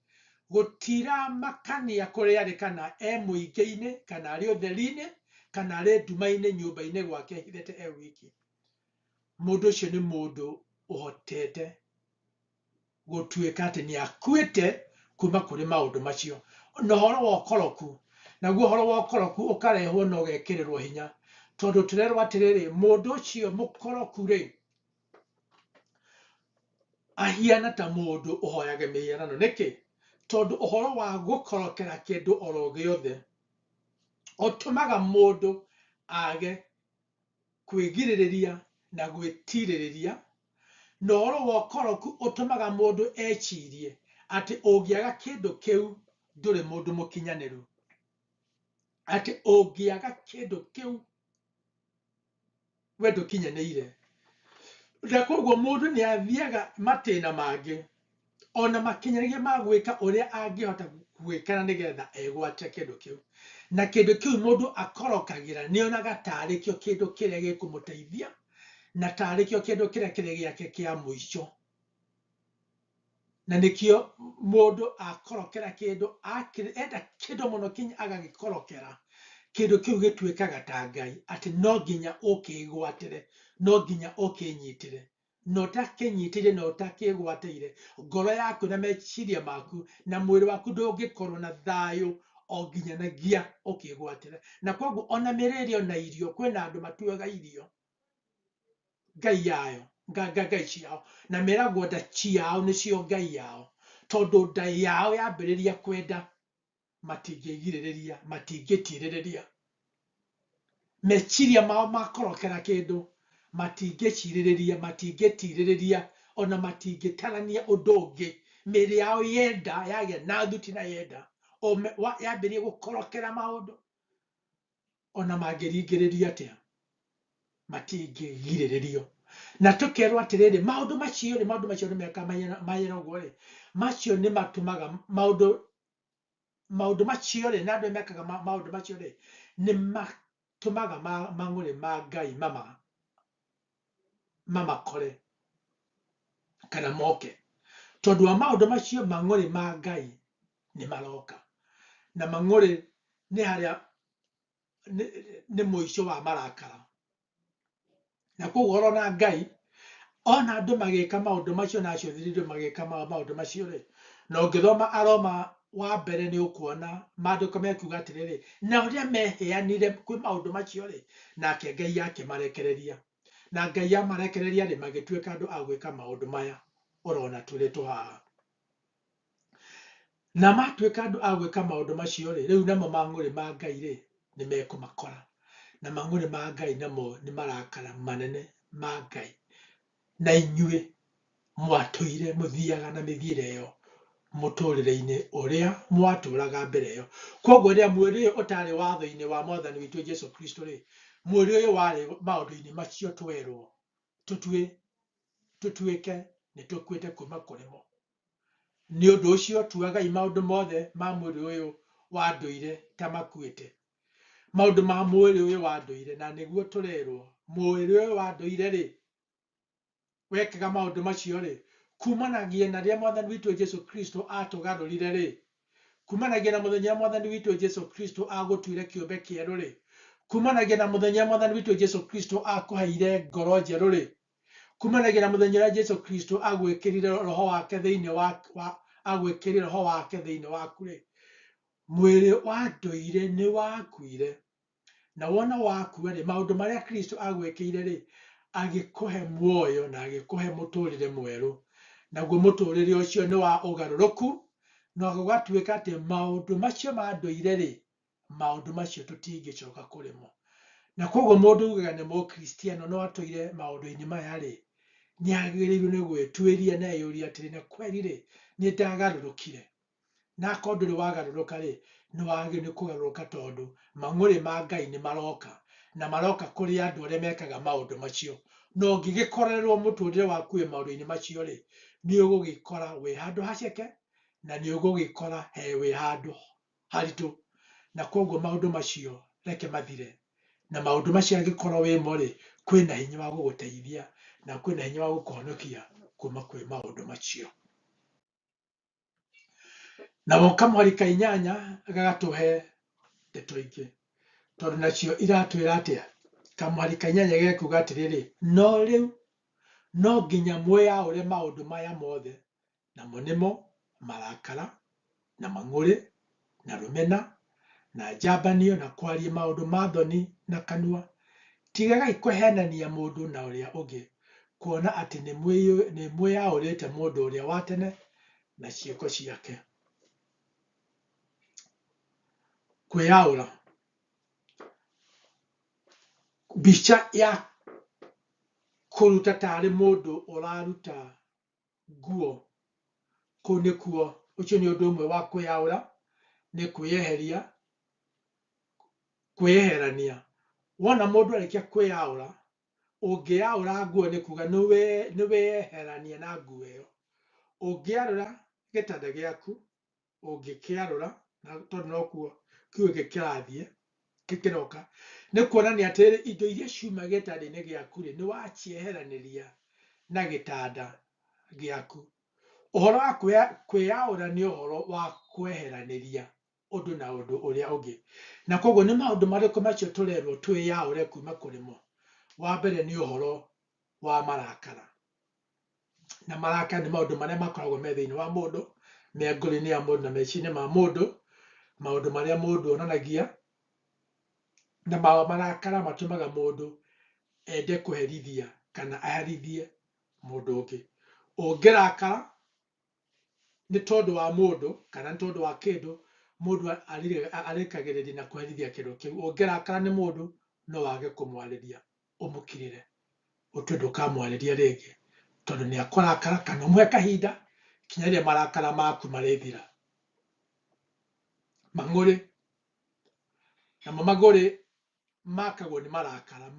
gũtiramakania kũrĩa arĩ, kana e mũingĩ-inĩ, kana arĩ ũtheri-inĩ, kana arĩ nduma-inĩ nyũmba-inĩ gwake ehithĩte e wiki. Mũndũ ũcio nĩ mũndũ ũhotete gũtuĩka atĩ nĩ akuĩte kuma kũrĩ maũndũ macio. Na ũhoro wa ũkoroku, naguo ũhoro wa ũkoroku ũkarehwo na ũgekĩrĩrwo hinya, tondũ tũrerwo atĩrĩrĩ, mũndũ ũcio mũkoroku rĩ, ahiana ta mũndũ ũhoyaga mĩhianano. Nĩkĩ? Tondũ ũhoro wa gũkorokera kĩndũ oro gĩothe ũtũmaga mũndũ age kwĩgirĩrĩria na gwĩtirĩrĩria, na ũhoro wa ũkoroku ũtũmaga mũndũ ecirie atĩ ũngĩaga kĩndũ kĩu ndũrĩ mũndũ mũkinyanĩru, atĩ ũngĩaga kĩndũ kĩu we ndũkinyanĩire. Na koguo mũndũ nĩ athiaga matĩna mangĩ ona makinyanĩria ma gwĩka ũrĩa angĩhota gwĩka na nĩgetha egwate kĩndũ kĩu. Na kĩndũ kĩu mũndũ akorokagĩra nĩonaga tarĩ kĩo kĩndũ kĩrĩa gĩkũmũteithia, na tarĩ kĩo kĩndũ kĩrĩa kĩrĩ gĩake kĩa mũico. Na nĩkĩo mũndũ akorokera kĩndũ, enda kĩndũ mũno kinya agagĩkorokera, kĩndũ kĩu gĩtuĩkaga ta Ngai, atĩ no nginya ũkĩgwatĩre, no nginya ũkĩnyitĩre. Na ũtakĩnyitĩire na ũtakĩgwatĩire, ngoro yaku na meciria maku na mwĩrĩ waku ndũngĩkorwo na thayũ o nginyanagia ũkĩgwatĩre. Na koguo ona mĩrĩre ona irio, kwĩna andũ matuaga irio ngai yayo, ngai ciao, na meragwo nda ciao nĩcio ngai yao, tondũ nda yao yambĩrĩria kwenda matingĩgirĩrĩria, matingĩtirĩrĩria. Meciria mao makorokera kĩndũ, matingĩcirĩrĩria, matingĩtirĩrĩria, ona matingĩtarania ũndũ ũngĩ. Mĩĩrĩ yao yenda, yagĩa na thuti na yenda, yambĩrĩria gũkorokera maũndũ, ona mangĩringĩrĩria atĩa, matingĩgirĩrĩrio. Na tũkerwo atĩrĩrĩ, maũndũ macio rĩ, maũndũ macio nĩ meka mahana ũguo rĩ, macio nĩ matũmaga maũndũ, maũndũ macio rĩ, na andũ mekaga maũndũ macio rĩ, nĩ matũmaga mang'ũrĩ ma Ngai mamakore kana moke. Tondũ wa maũndũ macio, mang'ũrĩ ma Ngai nĩ maroka. Na mang'ũrĩ nĩ harĩa nĩ mũico wa marakara. Na koguo ũrona Ngai ona andũ magĩka maũndũ macio na acio thirindũ magĩka maũndũ macio rĩ, na ũngĩthoma Aroma wa mbere nĩ ũkuona maandĩko mekuga atĩrĩrĩ, na ũrĩa meheanire kwĩ maũndũ macio rĩ, nake Ngai akĩmarekereria. Na Ngai amarekereria rĩ, magĩtuĩka andũ a gwĩka maũndũ maya ũrona tũrĩtwo haha. Na matuĩka andũ a gwĩka maũndũ macio rĩ, rĩu namo mang'ũrĩ ma Ngai rĩ, nĩ mekũmakora. Na mang'ũrĩ ma Ngai namo nĩ marakara manene ma Ngai. Na inyuĩ mwatũire mũthiaga na mĩthiĩre ĩyo mũtũrĩre-inĩ ũrĩa mwatũraga mbere ĩyo. Koguo rĩrĩa mwĩrĩ ũyũ ũtarĩ watho-inĩ wa Mwathani witũ Jesu Kristo rĩ, mwĩrĩ ũyũ warĩ maũndũ-inĩ macio twerwo tũtuĩke nĩ tũkuĩte kuma kũrĩ mo. Nĩ ũndũ ũcio tuagai maũndũ mothe ma mwĩrĩ ũyũ wa ndũire ta makuĩte. Maũndũ ma mwĩrĩ ũyũ wa ndũire, na nĩguo tũrerwo mwĩrĩ ũyũ wa ndũire rĩ, wekaga maũndũ macio rĩ, kumanagia na rĩrĩa Mwathani witũ Jesu Kristo atũgarũrire rĩ, kumanagia na mũthenya ũrĩa Mwathani witũ Jesu Kristo agũtuire kĩũmbe kĩerũ rĩ, kumanagia na mũthenya ũrĩa Mwathani witũ Jesu Kristo akũheire ngoro njerũ rĩ, kumanagia na mũthenya ũrĩa Jesu Kristo agwĩkĩrire roho wake thĩinĩ wa, wa, agwĩkĩrire roho wake thĩinĩ waku rĩ, mwĩrĩ wa ndũire nĩ wakuire. Na wona wakua rĩ, maũndũ marĩa Kristo agwĩkĩire rĩ, agĩkũhe muoyo na agĩkũhe mũtũrĩre mwerũ. Naguo mũtũrĩre ũcio nĩ wa ũgarũrũku, na gũgatuĩka atĩ maũndũ macio ma ndũire rĩ, maũndũ macio tũtingĩcoka kũrĩ mo. Na koguo mũndũ ugaga nĩ mũkristiano no atũire maũndũ-inĩ maya rĩ, nĩ agĩrĩirwo nĩ gwĩtuĩria na eyũrie atĩrĩ, na kweri rĩ, nĩ ndagarũrũkire? Na akorwo ndũrĩ wagarũrũka rĩ, nĩ wagĩrĩirwo nĩ kũgarũrũka, tondũ mang'ũrĩ ma Ngai nĩ maroka, na maroka kũrĩ andũ arĩa mekaga maũndũ macio. Na ũngĩgĩkorererwo mũtũrĩre waku wĩ maũndũ-inĩ macio rĩ, nĩ ũgũgĩkora wĩ handũ haceke, na nĩ ũgũgĩkora he wĩ handũ haritũ. Na koguo maũndũ macio reke mathire. Na maũndũ macio angĩkorwo wĩmo rĩ, kwĩna hinya wa gũgũteithia na kwĩna hinya wa gũkũhonokia kuma kwĩ maũndũ macio. Na kamũhari ka inyanya gagatũhe ndeto ingĩ, tondũ nacio iratwĩra atĩa? Kamũhari ka inyanya gekuga atĩrĩrĩ, no rĩu no nginya mwĩyaũre maũndũ maya mothe, namo nĩmo marakara, Na mang'ũrĩ, na rũmena, na njambanio, na kwaria maũndũ ma thoni na kanua. Tigagai kũheenania mũndũ na ũrĩa ũngĩ, kuona atĩ nĩ mwĩaũrĩte mũndũ ũrĩa wa tene na ciĩko ciake. Kwĩyaũra. Mbica ya kũruta tarĩ mũndũ ũraruta nguo, kũu nĩkuo, ũcio nĩ ũndũ ũmwe wa kwĩyaũra, nĩ kwĩyeheria, kwĩyeherania. Wona mũndũ arĩkia kwĩyaũra, ũngĩyaũra nguo nĩ kuga nĩ weyeherania na nguo ĩyo. Ũngĩarũra gĩtanda gĩaku, ũngĩkĩarũra, na tondũ nokuo kiugo gĩkĩ kĩrathiĩ, kĩroka, nĩ kuonania atĩrĩrĩ, indo iria ciuma gĩtanda-inĩ gĩaku-rĩ, nĩ wacieheranĩria na gĩtanda gĩaku. Ũhoro wa kwĩyaũra nĩ ũhoro wa kweheranĩria ũndũ na ũndũ ũrĩa ũngĩ. Na koguo nĩ maũndũ marĩkũ macio tũrerwo twĩyaũre kuma kũrĩ mo? Wa mbere nĩ ũhoro wa marakara. Na marakara nĩ maũndũ marĩa makoragwo me thĩinĩ wa mũndũ, me ngoro-inĩ ya mũndũ na meciria-inĩ ma mũndũ, maũndũ marĩa mũndũ onanagia, na marakara matũmaga mũndũ ende kũherithia kana aherithie mũndũ ũngĩ. Ũngĩrakara nĩ tondũ wa mũndũ kana nĩ tondũ wa kĩndũ, mũndũ arĩkagĩrĩria na kũherithia kĩndũ kĩu. Ũngĩrakara nĩ mũndũ, no wage kũmwarĩria, ũmũkirĩre, ũtue ndũkamwarĩria rĩngĩ, tondũ nĩ akũrakara, kana ũmũhe kahinda kinya rĩrĩa marakara maku marĩthira. Mang'ũrĩ, namo mang'ũrĩ makagwo nĩ marakara.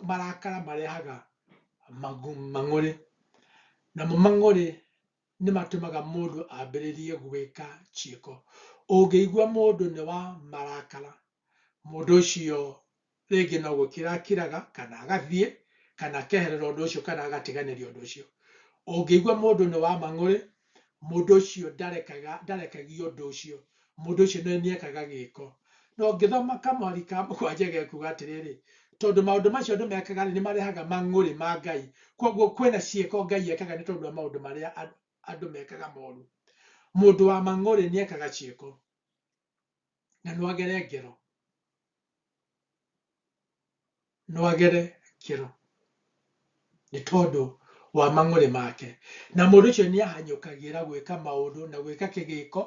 Marakara marehaga mang'ũrĩ, namo mang'ũrĩ nĩ matũmaga mũndũ ambĩrĩrie gwĩka ciĩko. Ũngĩigua mũndũ nĩ wa marakara, mũndũ ũcio rĩngĩ no gũkira akiraga, kana agathiĩ, kana akeherera ũndũ ũcio, kana agatiganĩria ũndũ ũcio. Ũngĩigua mũndũ nĩ wa mang'ũrĩ, mũndũ ũcio ndarekagia ũndũ ũcio, mũndũ ũcio nĩ ekaga gĩko. No ũngĩthoma kamwari ka mũgwanja gekuga atĩrĩrĩ, tondũ maũndũ macio andũ mekaga nĩ marehaga mang'ũrĩ ma Ngai, koguo kwĩna ciĩko Ngai ekaga nĩ tondũ wa maũndũ marĩa andũ mekaga moru. Mũndũ wa mang'ũrĩ nĩ ekaga ciĩko, na no agere ngero, no agere ngero nĩ tondũ wa mang'ũrĩ make. Na mũndũ ũcio nĩ ahanyũkagĩra gwĩka maũndũ na gwĩka kĩgĩko,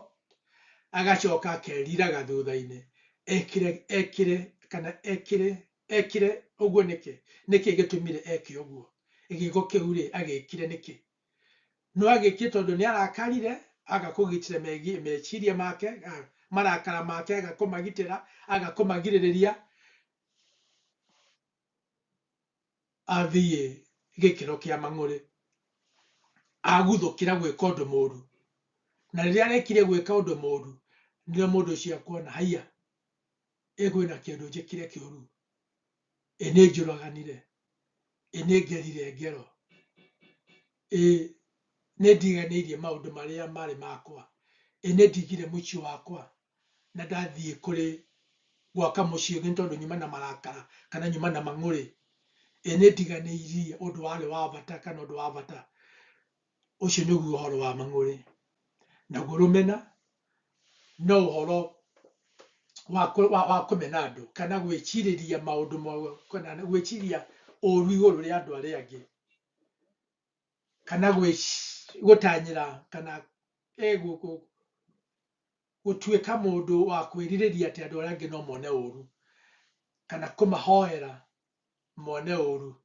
agacoka akeriraga thutha-inĩ ekire, ekire, kana ekire, ekire ũguo nĩkĩ? Nĩkĩ gĩtũmire eke ũguo? Gĩko kĩu rĩ, agĩkire nĩkĩ? No agĩkire tondũ nĩ arakarire, aga kũgitĩra meciria make, marakara make, aga kũmagitĩra, aga kũmagirĩrĩria, athiĩ gĩkĩro kĩa mang'ũrĩ, aguthũkĩra gwĩka ũndũ mũru. Na rĩrĩa arekire gwĩka ũndũ mũru, nĩrĩo mũndũ ũcio akuona, haiya, ĩ kwĩna kĩndũ njĩkire kĩũru, ĩ nĩ njũraganire, ĩ nĩ ngerire ngero, ĩ nĩ ndiganĩirie maũndũ marĩa marĩ makwa, ĩ nĩ ndigire mũciĩ wakwa na ndathiĩ kũrĩ gwaka mũciĩ ũngĩ nĩ tondũ nyuma na marakara kana nyuma na mang'ũrĩ, ĩ nĩ ndiganĩirie ũndũ warĩ wa bata kana ũndũ wa bata. Ũcio nĩguo ũhoro wa mang'ũrĩ. Naguo rũmena no ũhoro wa kũmena andũ kana gwĩcirĩria maũndũ moru, kana gwĩciria ũru igũrũ rĩa andũ arĩa angĩ, kana gũtanyĩra, kana gũtuĩka mũndũ wa kwĩrirĩria atĩ andũ arĩa angĩ no mone ũru, kana kũmahoera mone ũru.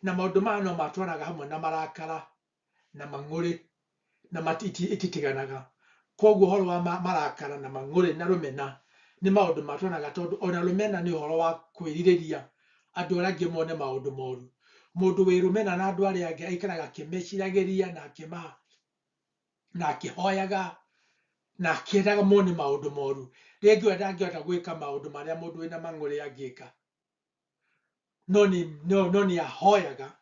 Na maũndũ maya no matwaraga hamwe na marakara na mang'ũrĩ, na ititiganaga. Koguo ũhoro wa marakara na mang'ũrĩ na rũmena nĩ maũndũ matwaraga, tondũ ona rũmena nĩ ũhoro wa kwĩrirĩria andũ arĩa angĩ mone maũndũ moru. Mũndũ wĩ rũmena na andũ arĩa angĩ aikaraga akĩmeciragĩria na na akĩhoyaga na akĩendaga mone maũndũ moru. Rĩngĩ we ndangĩhota gwĩka maũndũ marĩa mũndũ wĩna mang'ũrĩ angĩka, no nĩ ahoyaga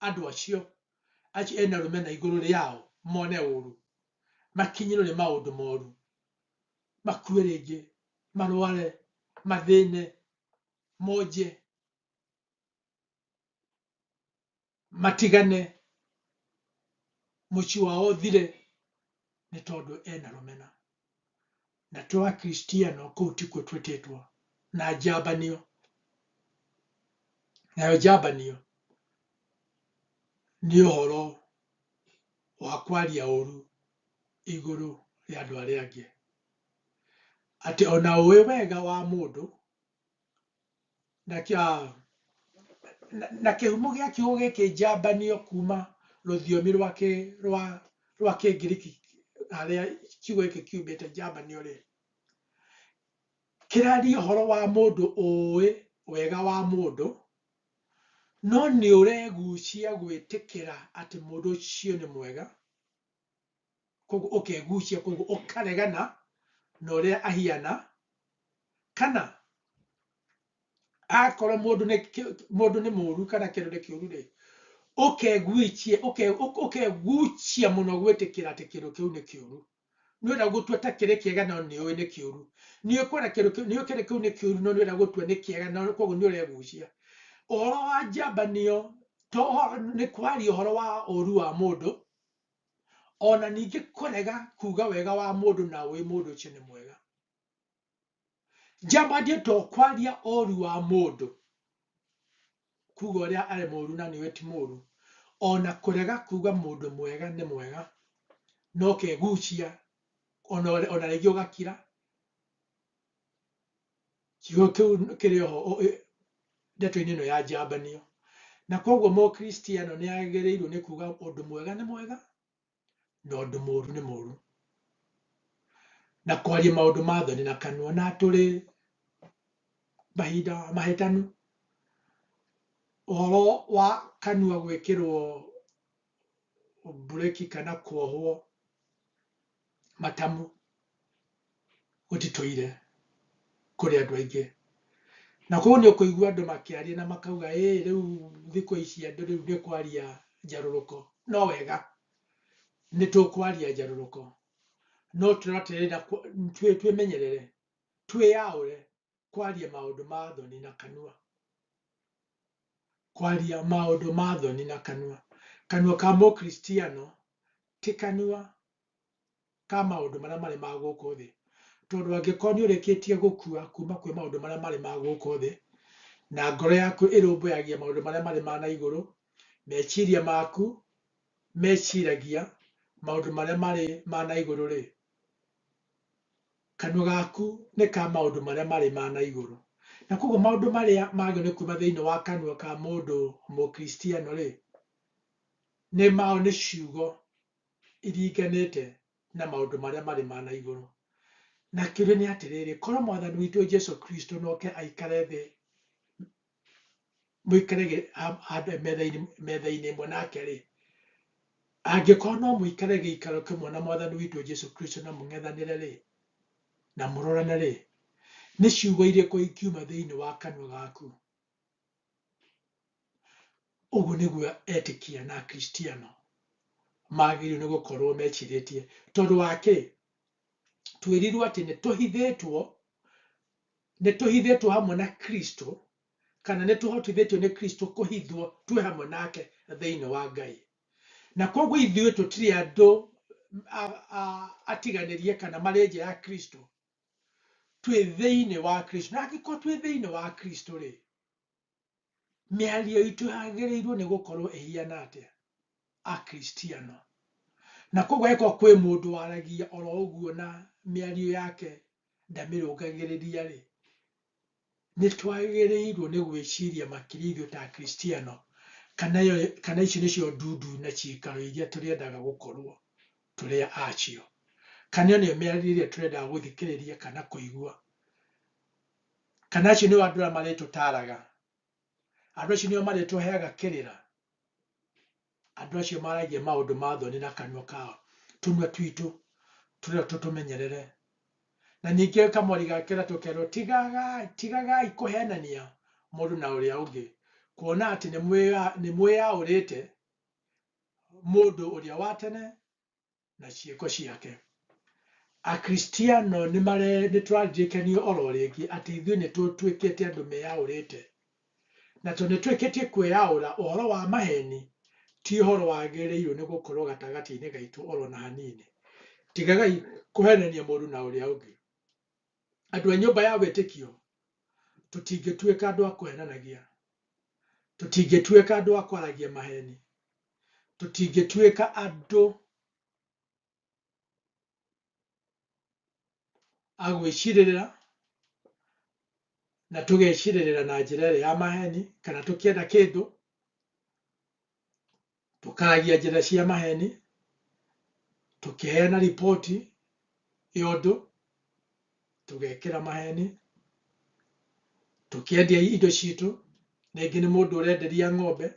andũ acio ena rũmena igũrũ rĩao mone ũru, makinyĩrwo nĩ maũndũ moru, makue rĩngĩ, marware, mathĩne, monje, matigane, mũciĩ wao ũthire, nĩ tondũ ena rũmena. Na tũ Akristiano kũu tikuo twĩtĩtwo. Na njambanio, nayo njambanio nĩ ũhoro wa kwaria ũru igũrũ rĩa andũ arĩa angĩ. Atĩ ona ũĩ wega wa mũndũ, na kĩhumo gĩa kiugo gĩkĩ njambanio kuma rũthiomi rwa Kĩngiriki harĩa kiugo gĩkĩ kiumĩte njambanio rĩ, kĩraria ũhoro wa mũndũ ũĩ wega wa mũndũ, no nĩ ũregucia gwĩtĩkĩra atĩ mũndũ ũcio nĩ mwega, koguo ũkegucia, koguo ũkaregana na ũrĩa ahiana, kana akorwo mũndũ nĩ mũru kana kĩndũ nĩ kĩũru rĩ, ũkegucia mũno gwĩtĩkĩra atĩ kĩndũ kĩu nĩ kĩũru. Nĩ ũrenda gũtua ta kĩrĩ kĩega no nĩ ũĩ nĩ kĩũru. Nĩ ũkwenda kĩndũ kĩu, nĩ ũĩ kĩndũ kĩu nĩ kĩũru no nĩ ũrenda gũtua nĩ kĩega no koguo nĩ ũregucia. Ũhoro wa njambanio to nĩ kwaria ũhoro wa ũru wa mũndũ, ona ningĩ kũrega kuga wega wa mũndũ na ũĩ mũndũ ũcio nĩ mwega. Njambanio to kwaria ũru wa mũndũ, kuga ũrĩa arĩ mũru na nĩ ũĩ ti mũru, ona kũrega kuga mũndũ mwega nĩ mwega, no kegucia ona rĩngĩ ũgakira. Kiugo kĩu kĩrĩ oho ndeto-inĩ ĩno ya njambanio. Na koguo mũkristiano nĩ agĩrĩirwo nĩ kuga ũndũ mwega nĩ mwega na ũndũ mũru nĩ mũru, na kwaria maũndũ ma thoni na kanua. Na tũrĩ mahinda mahĩtanu, ũhoro wa kanua gwĩkĩrwo mbureki kana kuohwo matamu gũtitũire kũrĩ andũ aingĩ. Na koguo nĩ ũkũigua andũ makĩaria na makauga, ĩ rĩu thikũ ici andũ rĩu nĩ kwaria njarũrũko. No wega nĩ tũkwaria njarũrũko, no tũraterera twĩmenyerere, twĩyaũre kwaria maũndũ ma thoni na kanua. Kwaria maũndũ ma thoni na kanua. Kanua ka mũkristiano ti kanua ka maũndũ marĩa marĩ ma gũkũ thĩ, tondũ angĩkorwo nĩ ũrĩkĩtie gũkua kuma kwĩ maũndũ marĩa marĩ ma gũkũ thĩ, na ngoro yaku ĩrũmbũyagia maũndũ marĩa marĩ ma na igũrũ, meciria maku meciragia maũndũ marĩa marĩ ma na igũrũ rĩ, kanua gaku nĩ ka maũndũ marĩa marĩ ma na igũrũ. Na koguo maũndũ marĩa magĩrĩirwo nĩ kuma thĩinĩ wa kanua ka mũndũ mũkristiano rĩ, nĩ mao nĩ ciugo iringanĩte na maũndũ marĩa marĩ ma na igũrũ. Na kĩũria nĩ atĩrĩrĩ, korwo mwathani witũ Jesu Kristo noke aikare thĩ, mũikare metha-inĩ ĩmwe nake rĩ, angĩkorwo no mũikare gĩikaro kĩmwe na mwathani witũ Jesu Kristo na mũng'ethanĩre rĩ, na mũrorane rĩ, nĩ ciugo irĩkũ ingiuma thĩinĩ wa kanua gaku? Ũguo nĩguo etĩkia na Akristiano magĩrĩirwo nĩ gũkorwo mecirĩtie. Tondũ wa kĩ? Twĩrirwo atĩ nĩ tũhithĩtwo hamwe na Kristo, kana nĩ tũhotithĩtio nĩ Kristo kũhithwo twĩ hamwe nake thĩinĩ wa Ngai. Na koguo ithuĩ tũtirĩ andũ atiganĩrie kana marĩ nja ya Kristo, twĩ thĩinĩ wa Kristo. Na angĩkorwo twĩ thĩinĩ wa Kristo rĩ, mĩario itũ yagĩrĩirwo nĩ gũkorwo ĩhiana atĩa Akristiano? Na koguo angĩkorwo kwĩ mũndũ waragia oro ũguo na mĩario yake ndamĩrũngagĩrĩria rĩ, nĩ twagĩrĩirwo nĩ gwĩciria makĩria ithuĩ ta Akristiano kana icio nĩcio ndundu na ciikaro iria tũrĩendaga gũkorwo tũrĩ acio, kana ĩyo nĩyo mĩario ĩrĩa tũrendaga gũthikĩrĩria kana kũigua, kana acio nĩo andũ arĩa marĩtũtaraga, andũ acio nĩo marĩtũheaga kĩrĩra, andũ acio maragia maũndũ ma thoni na kanua kao. Tũnua twitũ tũrĩa tũtũmenyerere. Na ningĩ kamwari gakera tũkerwo tigagai kũhenania mũndũ na ũrĩa ũngĩ, kuona atĩ nĩ mwĩyaũrĩte mũndũ ũrĩa wa tene na ciĩko ciake. Akristiano nĩ tũraririkanio oro rĩngĩ atĩ ithuĩ nĩ tũtuĩkĩte andũ meyaũrĩte, na tondũ nĩ tũrĩkĩtie kwĩyaũra, ũhoro wa maheni ti ũhoro wagĩrĩirwo nĩ gũkorwo gatagatĩ-inĩ gaitũ oro na hanini. Tigagai kũhenania mũndũ na ũrĩa ũngĩ. Andũ a nyũmba ya wĩtĩkio, tũtingĩtuĩka andũ a kũhenanagia, tũtingĩtuĩka andũ a kwaragia maheni, tũtingĩtuĩka andũ a gwĩcirĩrĩra na tũgecirĩrĩra na njĩra ĩrĩa ya maheni, kana tũkĩenda kĩndũ tũkaragia njĩra cia maheni, tũkĩheana riboti ya ũndũ tũgekĩra maheni, tũkĩendia indo citũ, rĩngĩ nĩ mũndũ ũrenderia ng'ombe,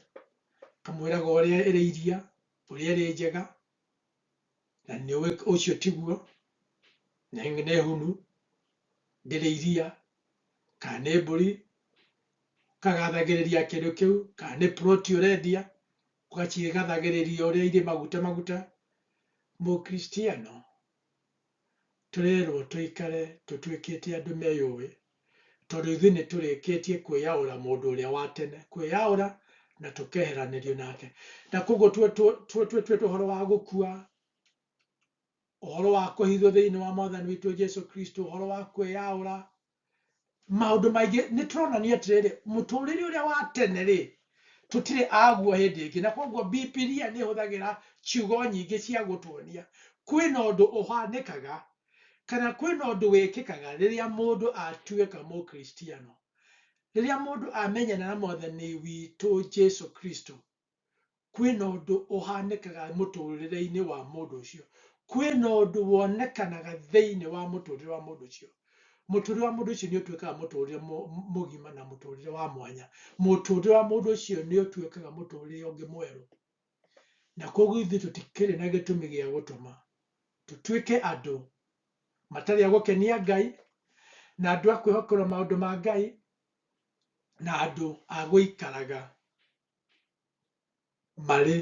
kamwĩraga ũrĩa ĩrĩ iria, ũrĩa ĩrĩ njega, na nĩ ũcio tiguo, nĩ hunu, ndĩrĩ iria, kana nĩ mbũri, ũkagathagĩrĩria kĩndũ kĩu, kana nĩ ploti ũrendia, ũgacigathagĩrĩria ũrĩa irĩ maguta maguta. Mũkristiano tũrerwo tũikare tũtuĩkĩte andũ meyũĩ, tondũ ithuĩ nĩ tũrĩkĩtie kwĩyaũra mũndũ ũrĩa wa tene, kwĩyaũra na tũkeheranĩrio nake. Na koguo twetwo ũhoro wa gũkua, ũhoro wa kũhithwo thĩinĩ wa Mwathani witũ Jesu Kristo, ũhoro wa kwĩyaũra, maũndũ maingĩ nĩ tũronania atĩrĩrĩ, mũtũrĩre ũrĩa wa tene rĩ, tũtirĩ aguo hĩndĩ ĩngĩ. Na koguo Bibilia nĩ ĩhũthagĩra ciugo nyingĩ cia gũtuonia kwĩna ũndũ ũhanĩkaga kana kwĩna ũndũ wĩkĩkaga rĩrĩa mũndũ atuĩka mũkristiano, rĩrĩa mũndũ amenyana na Mwathani witũ Jesu Kristo, kwĩna ũndũ ũhanĩkaga mũtũrĩre-inĩ wa mũndũ ũcio, kwĩna ũndũ wonekanaga thĩinĩ wa mũtũrĩre wa mũndũ ũcio. Mũtũrĩre wa mũndũ ũcio nĩ ũtuĩkaga mũtũrĩre mũgima na mũtũrĩre wa mwanya. Mũtũrĩre wa mũndũ ũcio nĩ ũtuĩkaga mũtũrĩre ũngĩ mwerũ. Na koguo ithuĩ tũtikĩrĩ na gĩtũmi gĩa gũtũma tũtuĩke andũ matarĩ a gũkenia Ngai, na andũ a kwĩhokerwo maũndũ ma Ngai, na andũ a gũikaraga marĩ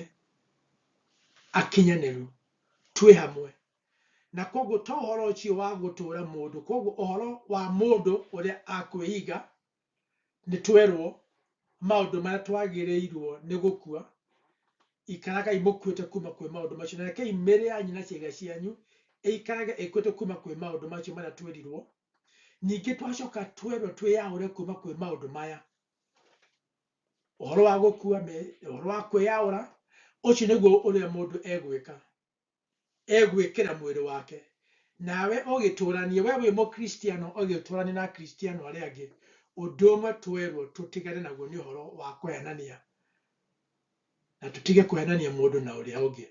akinyanĩru twĩ hamwe. Na koguo to ũhoro ũcio wa gũtũra mũndũ, koguo ũhoro wa mũndũ ũrĩa akwĩiga, nĩ twerwo maũndũ marĩa twagĩrĩirwo nĩ gũkua, ikaragai mũkuĩte kuma kwĩ maũndũ macio, na rekei mĩĩrĩ yanyu na ciĩga cianyu ĩikarage ĩkuĩte kuma kwĩ maũndũ macio marĩa twĩrirwo. Ningĩ twacoka twerwo twĩyaũre kuma kwĩ maũndũ maya, ũhoro wa gũkua, ũhoro wa kwĩyaũra, ũcio nĩguo ũrĩa mũndũ egwĩka, egwĩkĩra mwĩrĩ wake. Nawe ũgĩtũranie, we wĩ mũkristiano ũgĩtũranie na akristiano arĩa angĩ, ũndũ ũmwe twerwo tũtigane naguo nĩ ũhoro wa kũhenania, na tũtige kũhenania mũndũ na ũrĩa ũngĩ,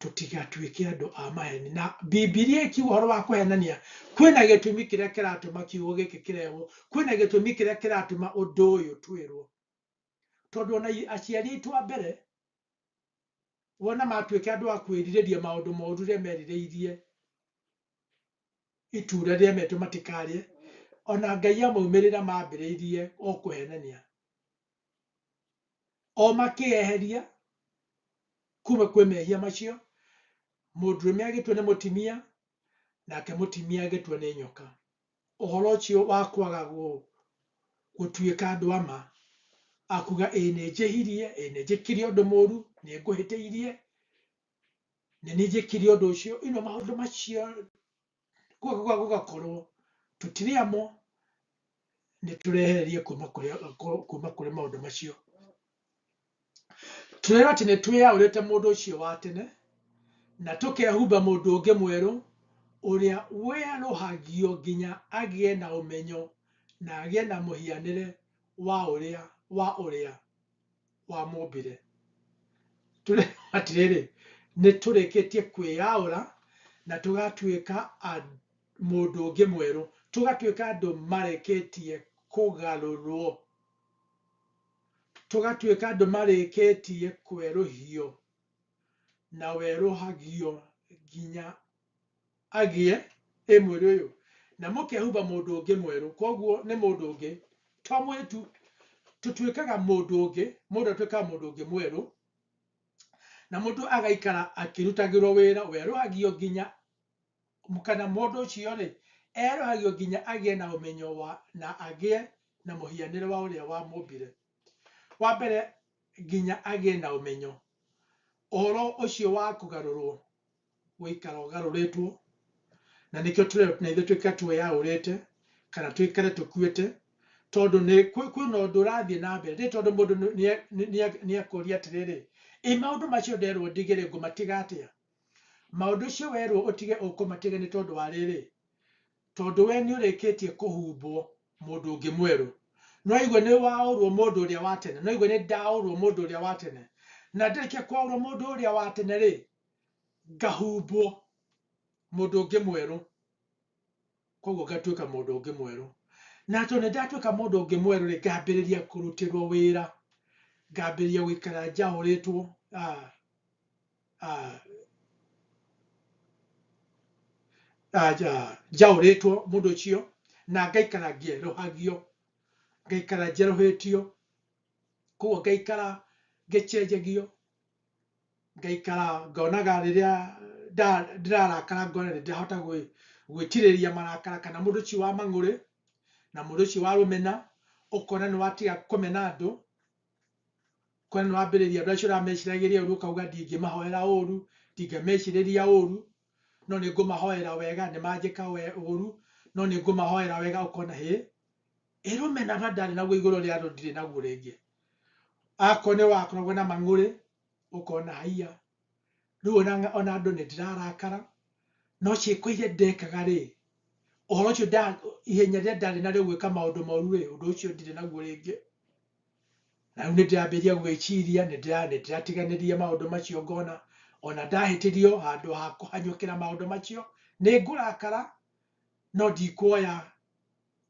tũtigatuĩke andũ a maheni. Na Bibilia ĩkiuga ũhoro wa kũhenania, kwĩna gĩtũmi kĩrĩa kĩratũma kiugo gĩkĩ kĩrehwo, kwĩna gĩtũmi kĩrĩa kĩratũma ũndũ ũyũ twĩrwo. Tondũ ona aciari aitũ a mbere, wona matuĩka andũ a kwĩrirĩria maũndũ moru rĩrĩa merirĩirie itunda rĩrĩa metwo matikarĩe, ona Ngai amaumĩrĩra mambĩrĩirie o kũhenania, o makĩeheria kuma kwĩ mehia macio. Mũndũrũme agĩtua nĩ mũtimia, nake mũtimia agĩtua nĩ nyoka. Ũhoro ũcio wa kwaga gũtuĩka andũ a ma, akuga ĩĩ nĩ njĩhirie, ĩĩ nĩ njĩkire ũndũ mũru, nĩ ngũhĩtĩirie, nĩ niĩ njĩkire ũndũ ũcio, ino maũndũ macio gũgakorwo tũtirĩ amo, nĩ tũrehererie kuma kũrĩ maũndũ macio. Tũrerwo atĩ nĩ twĩyaũrĩte mũndũ ũcio wa tene na tũkehumba mũndũ ũngĩ mwerũ, ũrĩa werũhagio nginya agĩe na ũmenyo na agĩe na mũhianĩre wa ũrĩa wa ũrĩa wamũmbire. Tũrerwo atĩrĩrĩ, nĩ tũrĩkĩtie kwĩyaũra na tũgatuĩka mũndũ ũngĩ mwerũ, tũgatuĩka andũ marĩkĩtie kũgarũrwo, tũgatuĩka andũ marĩkĩtie kwerũhio, na werũhagio nginya agĩe ĩ mwĩrĩ ũyũ, na mũkehumba mũndũ ũngĩ mwerũ. Koguo nĩ mũndũ ũngĩ, to mwĩrĩ tu, tũtuĩkaga mũndũ ũngĩ, mũndũ atuĩkaga mũndũ ũngĩ mwerũ, na mũndũ agaikara akĩrutagĩrwo wĩra, werũhagio nginya, kana mũndũ ũcio rĩ, erũhagio nginya agĩe na ũmenyo wa, na agĩe na mũhianĩre wa ũrĩa wamũmbire. Wa mbere, nginya agĩe na ũmenyo. Ũhoro ũcio wa kũgarũrwo, gũikara ũgarũrĩtwo, na nĩkĩo tũrerwo na ithuĩ tuĩke twĩyaũrĩte, Kana tũikare tũkuĩte, tondũ nĩ kwĩna ũndũ ũrathiĩ na mbere. Nĩ tondũ mũndũ nĩ ekũria atĩrĩrĩ, ĩ maũndũ macio nderwo ndige rĩ, ngũmatiga atĩa? Maũndũ ũcio werwo ũtige ũkũmatiga nĩ tondũ wa rĩrĩ, tondũ we nĩ ũrĩkĩtie kũhumbwo mũndũ ũngĩ mwerũ. No igue nĩ waũrwo mũndũ ũrĩa wa tene, no igue nĩ ndaũrwo mũndũ ũrĩa wa tene. Na ndarĩkia kwaũrwo mũndũ ũrĩa wa tene rĩ, ngahumbwo mũndũ ũngĩ mwerũ. Koguo ngatuĩka mũndũ ũngĩ mwerũ. Na tondũ nĩ ndatuĩka mũndũ ũngĩ mwerũ rĩ, ngambĩrĩria kũrutĩrwo wĩra, ngambĩrĩria gũikara njaũrĩtwo, njaũrĩtwo mũndũ ũcio, na ngaikara ngĩerũhagio, ngaikara njerũhĩtio. Koguo ngaikara ngĩcenjagio, ngaikara ngonaga rĩrĩa ndĩrarakara, ngona nĩ ndĩrahota gwĩtirĩrĩria marakara, kana mũndũ ũcio wa mang'ũrĩ na mũndũ ũcio wa rũmena, ũkona nĩ watiga kũmena andũ, ũkona nĩ wambĩrĩria andũ acio ũrameciragĩria ũru, ũkauga ndingĩmahoera ũru, ndingĩmecirĩria ũru, no nĩ ngũmahoera wega, nĩ manjĩka ũru, no nĩ ngũmahoera wega. Ũkona hĩ, ĩrũmena rũrĩa ndarĩ naguo igũrũ rĩa andũ ndirĩ naguo rĩngĩ. Akorwo nĩ wakoragwo na mang'ũrĩ, ũkona haiya, rĩu ona andũ nĩ ndĩrarakara, no ciĩko iria ndekaga rĩ, ũhoro ũcio ihenya rĩrĩa ndarĩ narĩo gwĩka maũndũ moru rĩ, ũndũ ũcio ndirĩ naguo rĩngĩ. Na rĩu nĩ ndĩrambĩrĩria gwĩciria, nĩ ndĩratiganĩria maũndũ macio, ngona ona ndahĩtĩrio handũ ha kũhanyũkĩra maũndũ macio, nĩ ngũrakara, no ndikuoya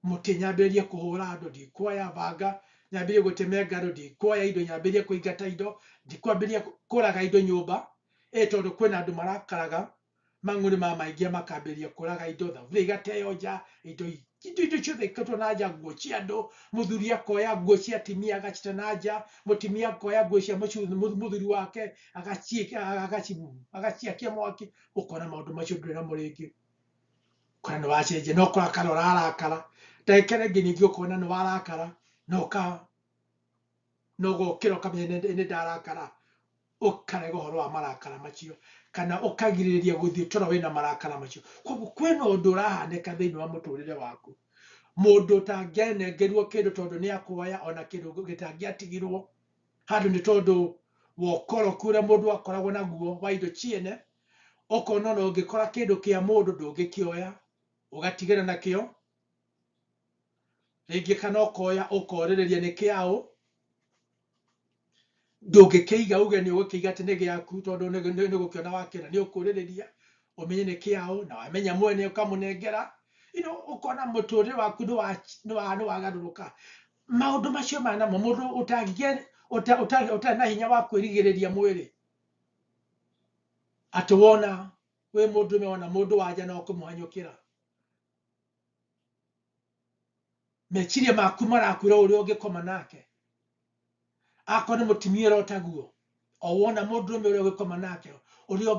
mũtĩ nyambĩrĩrie kũhũra andũ, ndikuoya banga nyambĩrĩrie gũtemenga andũ, ndikuoya indo nyambĩrĩrie kũingata indo, ndikwambĩrĩria kũraga indo nyũmba. Tondũ kwĩna andũ marakaraga mang'ũrĩ ma maingĩ makambĩrĩria kũraga indo, thaburia igateo nja, indo indo ciothe ikatwo na nja, nguo cia andũ, mũthuri akoya nguo cia atimia agacite na nja, mũtimia akoya nguo cia mũthuri wake agaciakia mwaki. Ũkona maũndũ macio ndũrĩ namo rĩngĩ. Ũkona nĩ wacenjia, no kũrakara ũrarakara, ndagĩka ĩngĩ ningĩ ũkona nĩ warakara, no ũgokĩra ũkamenya nĩ ndarakara, ũkarega ũhoro wa marakara macio, kana ũkagirĩrĩria gũthiĩ toro wĩna marakara macio. Koguo kwĩna ũndũ ũrahanĩka thĩinĩ wa mũtũrĩre waku. Mũndũ ũtangĩanengerwo kĩndũ tondũ nĩ akuoya, ona kĩndũ gĩtangĩatigirwo handũ nĩ tondũ wa ũkoroku ũrĩa mũndũ akoragwo naguo wa indo ciene, ũkona ona ũngĩkora kĩndũ kĩa mũndũ ndũngĩkĩoya, ũgatigana nakĩo rĩngĩ, kana ũkoya ũkorĩrĩria nĩ kĩaũ, ndũngĩkĩiga uge nĩ ũgũkĩiga atĩ nĩ gĩaku, tondũ nĩ gũkĩona wakĩona, nĩ ũkũrĩrĩria ũmenye nĩ kĩaũ, na wamenya mwene ũkamũnengera. Ũkona mũtũrĩre waku nĩ wagarũrũka. Maũndũ macio ma namo, mũndũ ũtarĩ na hinya wa kwĩrigĩrĩria mwĩrĩ, atĩ wona wĩ mũndũrũme wona mũndũ wanja no kũmũhanyũkĩra, meciria maku marakwĩra ũrĩa ũngĩkoma nake. Akorwo nĩ mũtumia ũrotaguo, o wona mũndũrũme ũrĩa ũngĩkoma nake, ũrĩa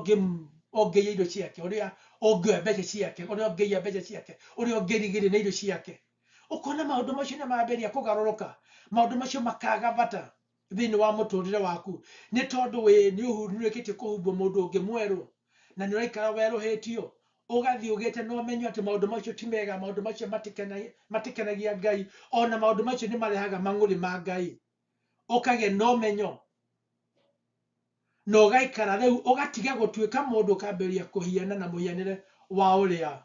ũngĩiya indo ciake, ũrĩa ũngĩoya mbeca ciake, ũrĩa ũngĩiya mbeca ciake, ũrĩa ũngĩrigĩrĩria na indo ciake. Ũkona maũndũ macio nĩ mambĩrĩria kũgarũrũka, maũndũ macio makaga bata thĩinĩ wa mũtũrĩre waku, nĩ tondũ wĩ nĩ ũrĩkĩtie kũhumbwo mũndũ ũngĩ mwerũ, na nĩ ũraikara werũhĩtio, ũgathiĩ ũgĩte na ũmenyo atĩ maũndũ macio ti mega, maũndũ macio matikenagia Ngai, ona maũndũ macio nĩ marehaga mang'ũrĩ ma Ngai. Ũkagĩa na ũmenyo na ũgaikara rĩu, ũgatiga gũtuĩka mũndũ, ũkambĩrĩria kũhiana na mũhianĩre wa ũrĩa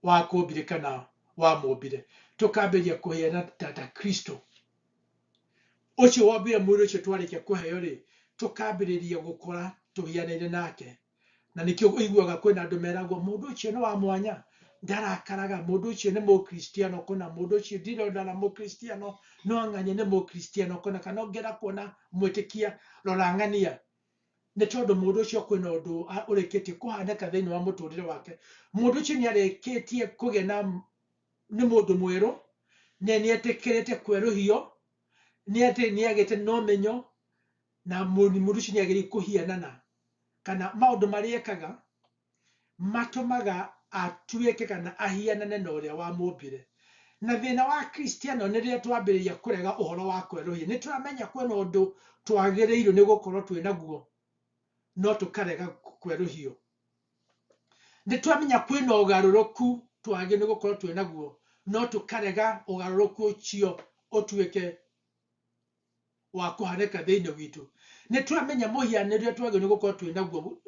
wakũmbire kana wamũmbire. Tũkambĩrĩria kũhiana ta Kristo ũcio wombire mwĩrĩ ũcio twarĩkia kũheo rĩ, tũkambĩrĩria gũkũra tũhianaine nake. Na nĩkĩo ũiguaga kwĩna andũ meragwo mũndũ ũcio nĩ wa mwanya, ndarakaraga, mũndũ ũcio nĩ mũkristiano kũna, mũndũ ũcio ndirona na mũkristiano, no ang'anie nĩ mũkristiano kũna, kana ũngĩenda kuona mwĩtĩkia rora ng'ania, nĩ tondũ mũndũ ũcio kwĩna ũndũ ũrĩkĩtie kũhanĩka thĩinĩ wa mũtũrĩre wake. Mũndũ ũcio nĩ arĩkĩtie kũgĩa na nĩ mũndũ mwerũ, na nĩ etĩkĩrĩte kwerũhio, nĩ atĩ nĩ agĩte na ũmenyo, na mũndũ ũcio nĩ agĩrĩire kũhianana, kana maũndũ marĩa ekaga matũmaga atuĩke kana ahianane na ũrĩa wamũmbire. Na thĩna wa Kristiano nĩ rĩrĩa twambĩrĩria kũrega ũhoro wa kwerũhia, nĩ tũramenya kwĩna ũndũ twagĩrĩirwo nĩ gũkorwo twĩ naguo, no tũkarega kwerũhio. Nĩ twamenya kwĩna ũgarũrũku twagĩrĩirwo nĩ gũkorwo twĩ naguo, no tũkarega ũgarũrũku ũcio ũtuĩke wa kũhanĩka thĩinĩ witũ. Nĩ twamenya mũhianĩre ũrĩa twagĩrĩirwo nĩ gũkorwo twĩ naguo,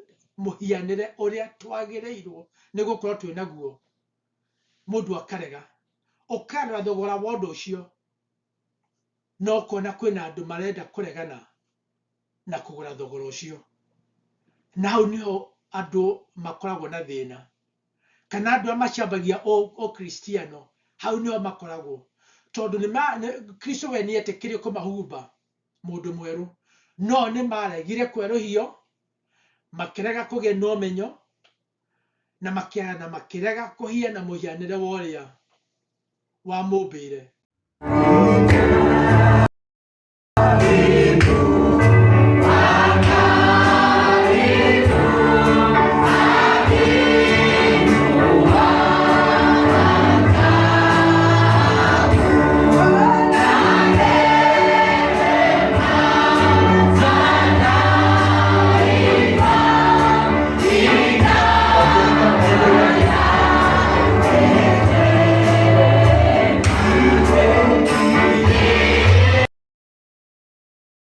mũhianĩre ũrĩa twagĩrĩirwo nĩ gũkorwo twĩ naguo, mũndũ akarega. Ũkarora thogora wa ũndũ ũcio, na ũkona kwĩna andũ marenda kũregana na kũgũra thogora ũcio. Na hau nĩho andũ makoragwo na thĩna. Kana andũ arĩa macambagia ũkristiano, hau nĩho makoragwo. Tondũ Kristo we nĩetĩkĩrire kũmahumba mũndũ mwerũ, no nĩmaregire kwerũhio, makĩrega kũgĩa na ũmenyo, na makĩrega kũhiana mũhianĩre wa ũrĩa wamũmbĩire.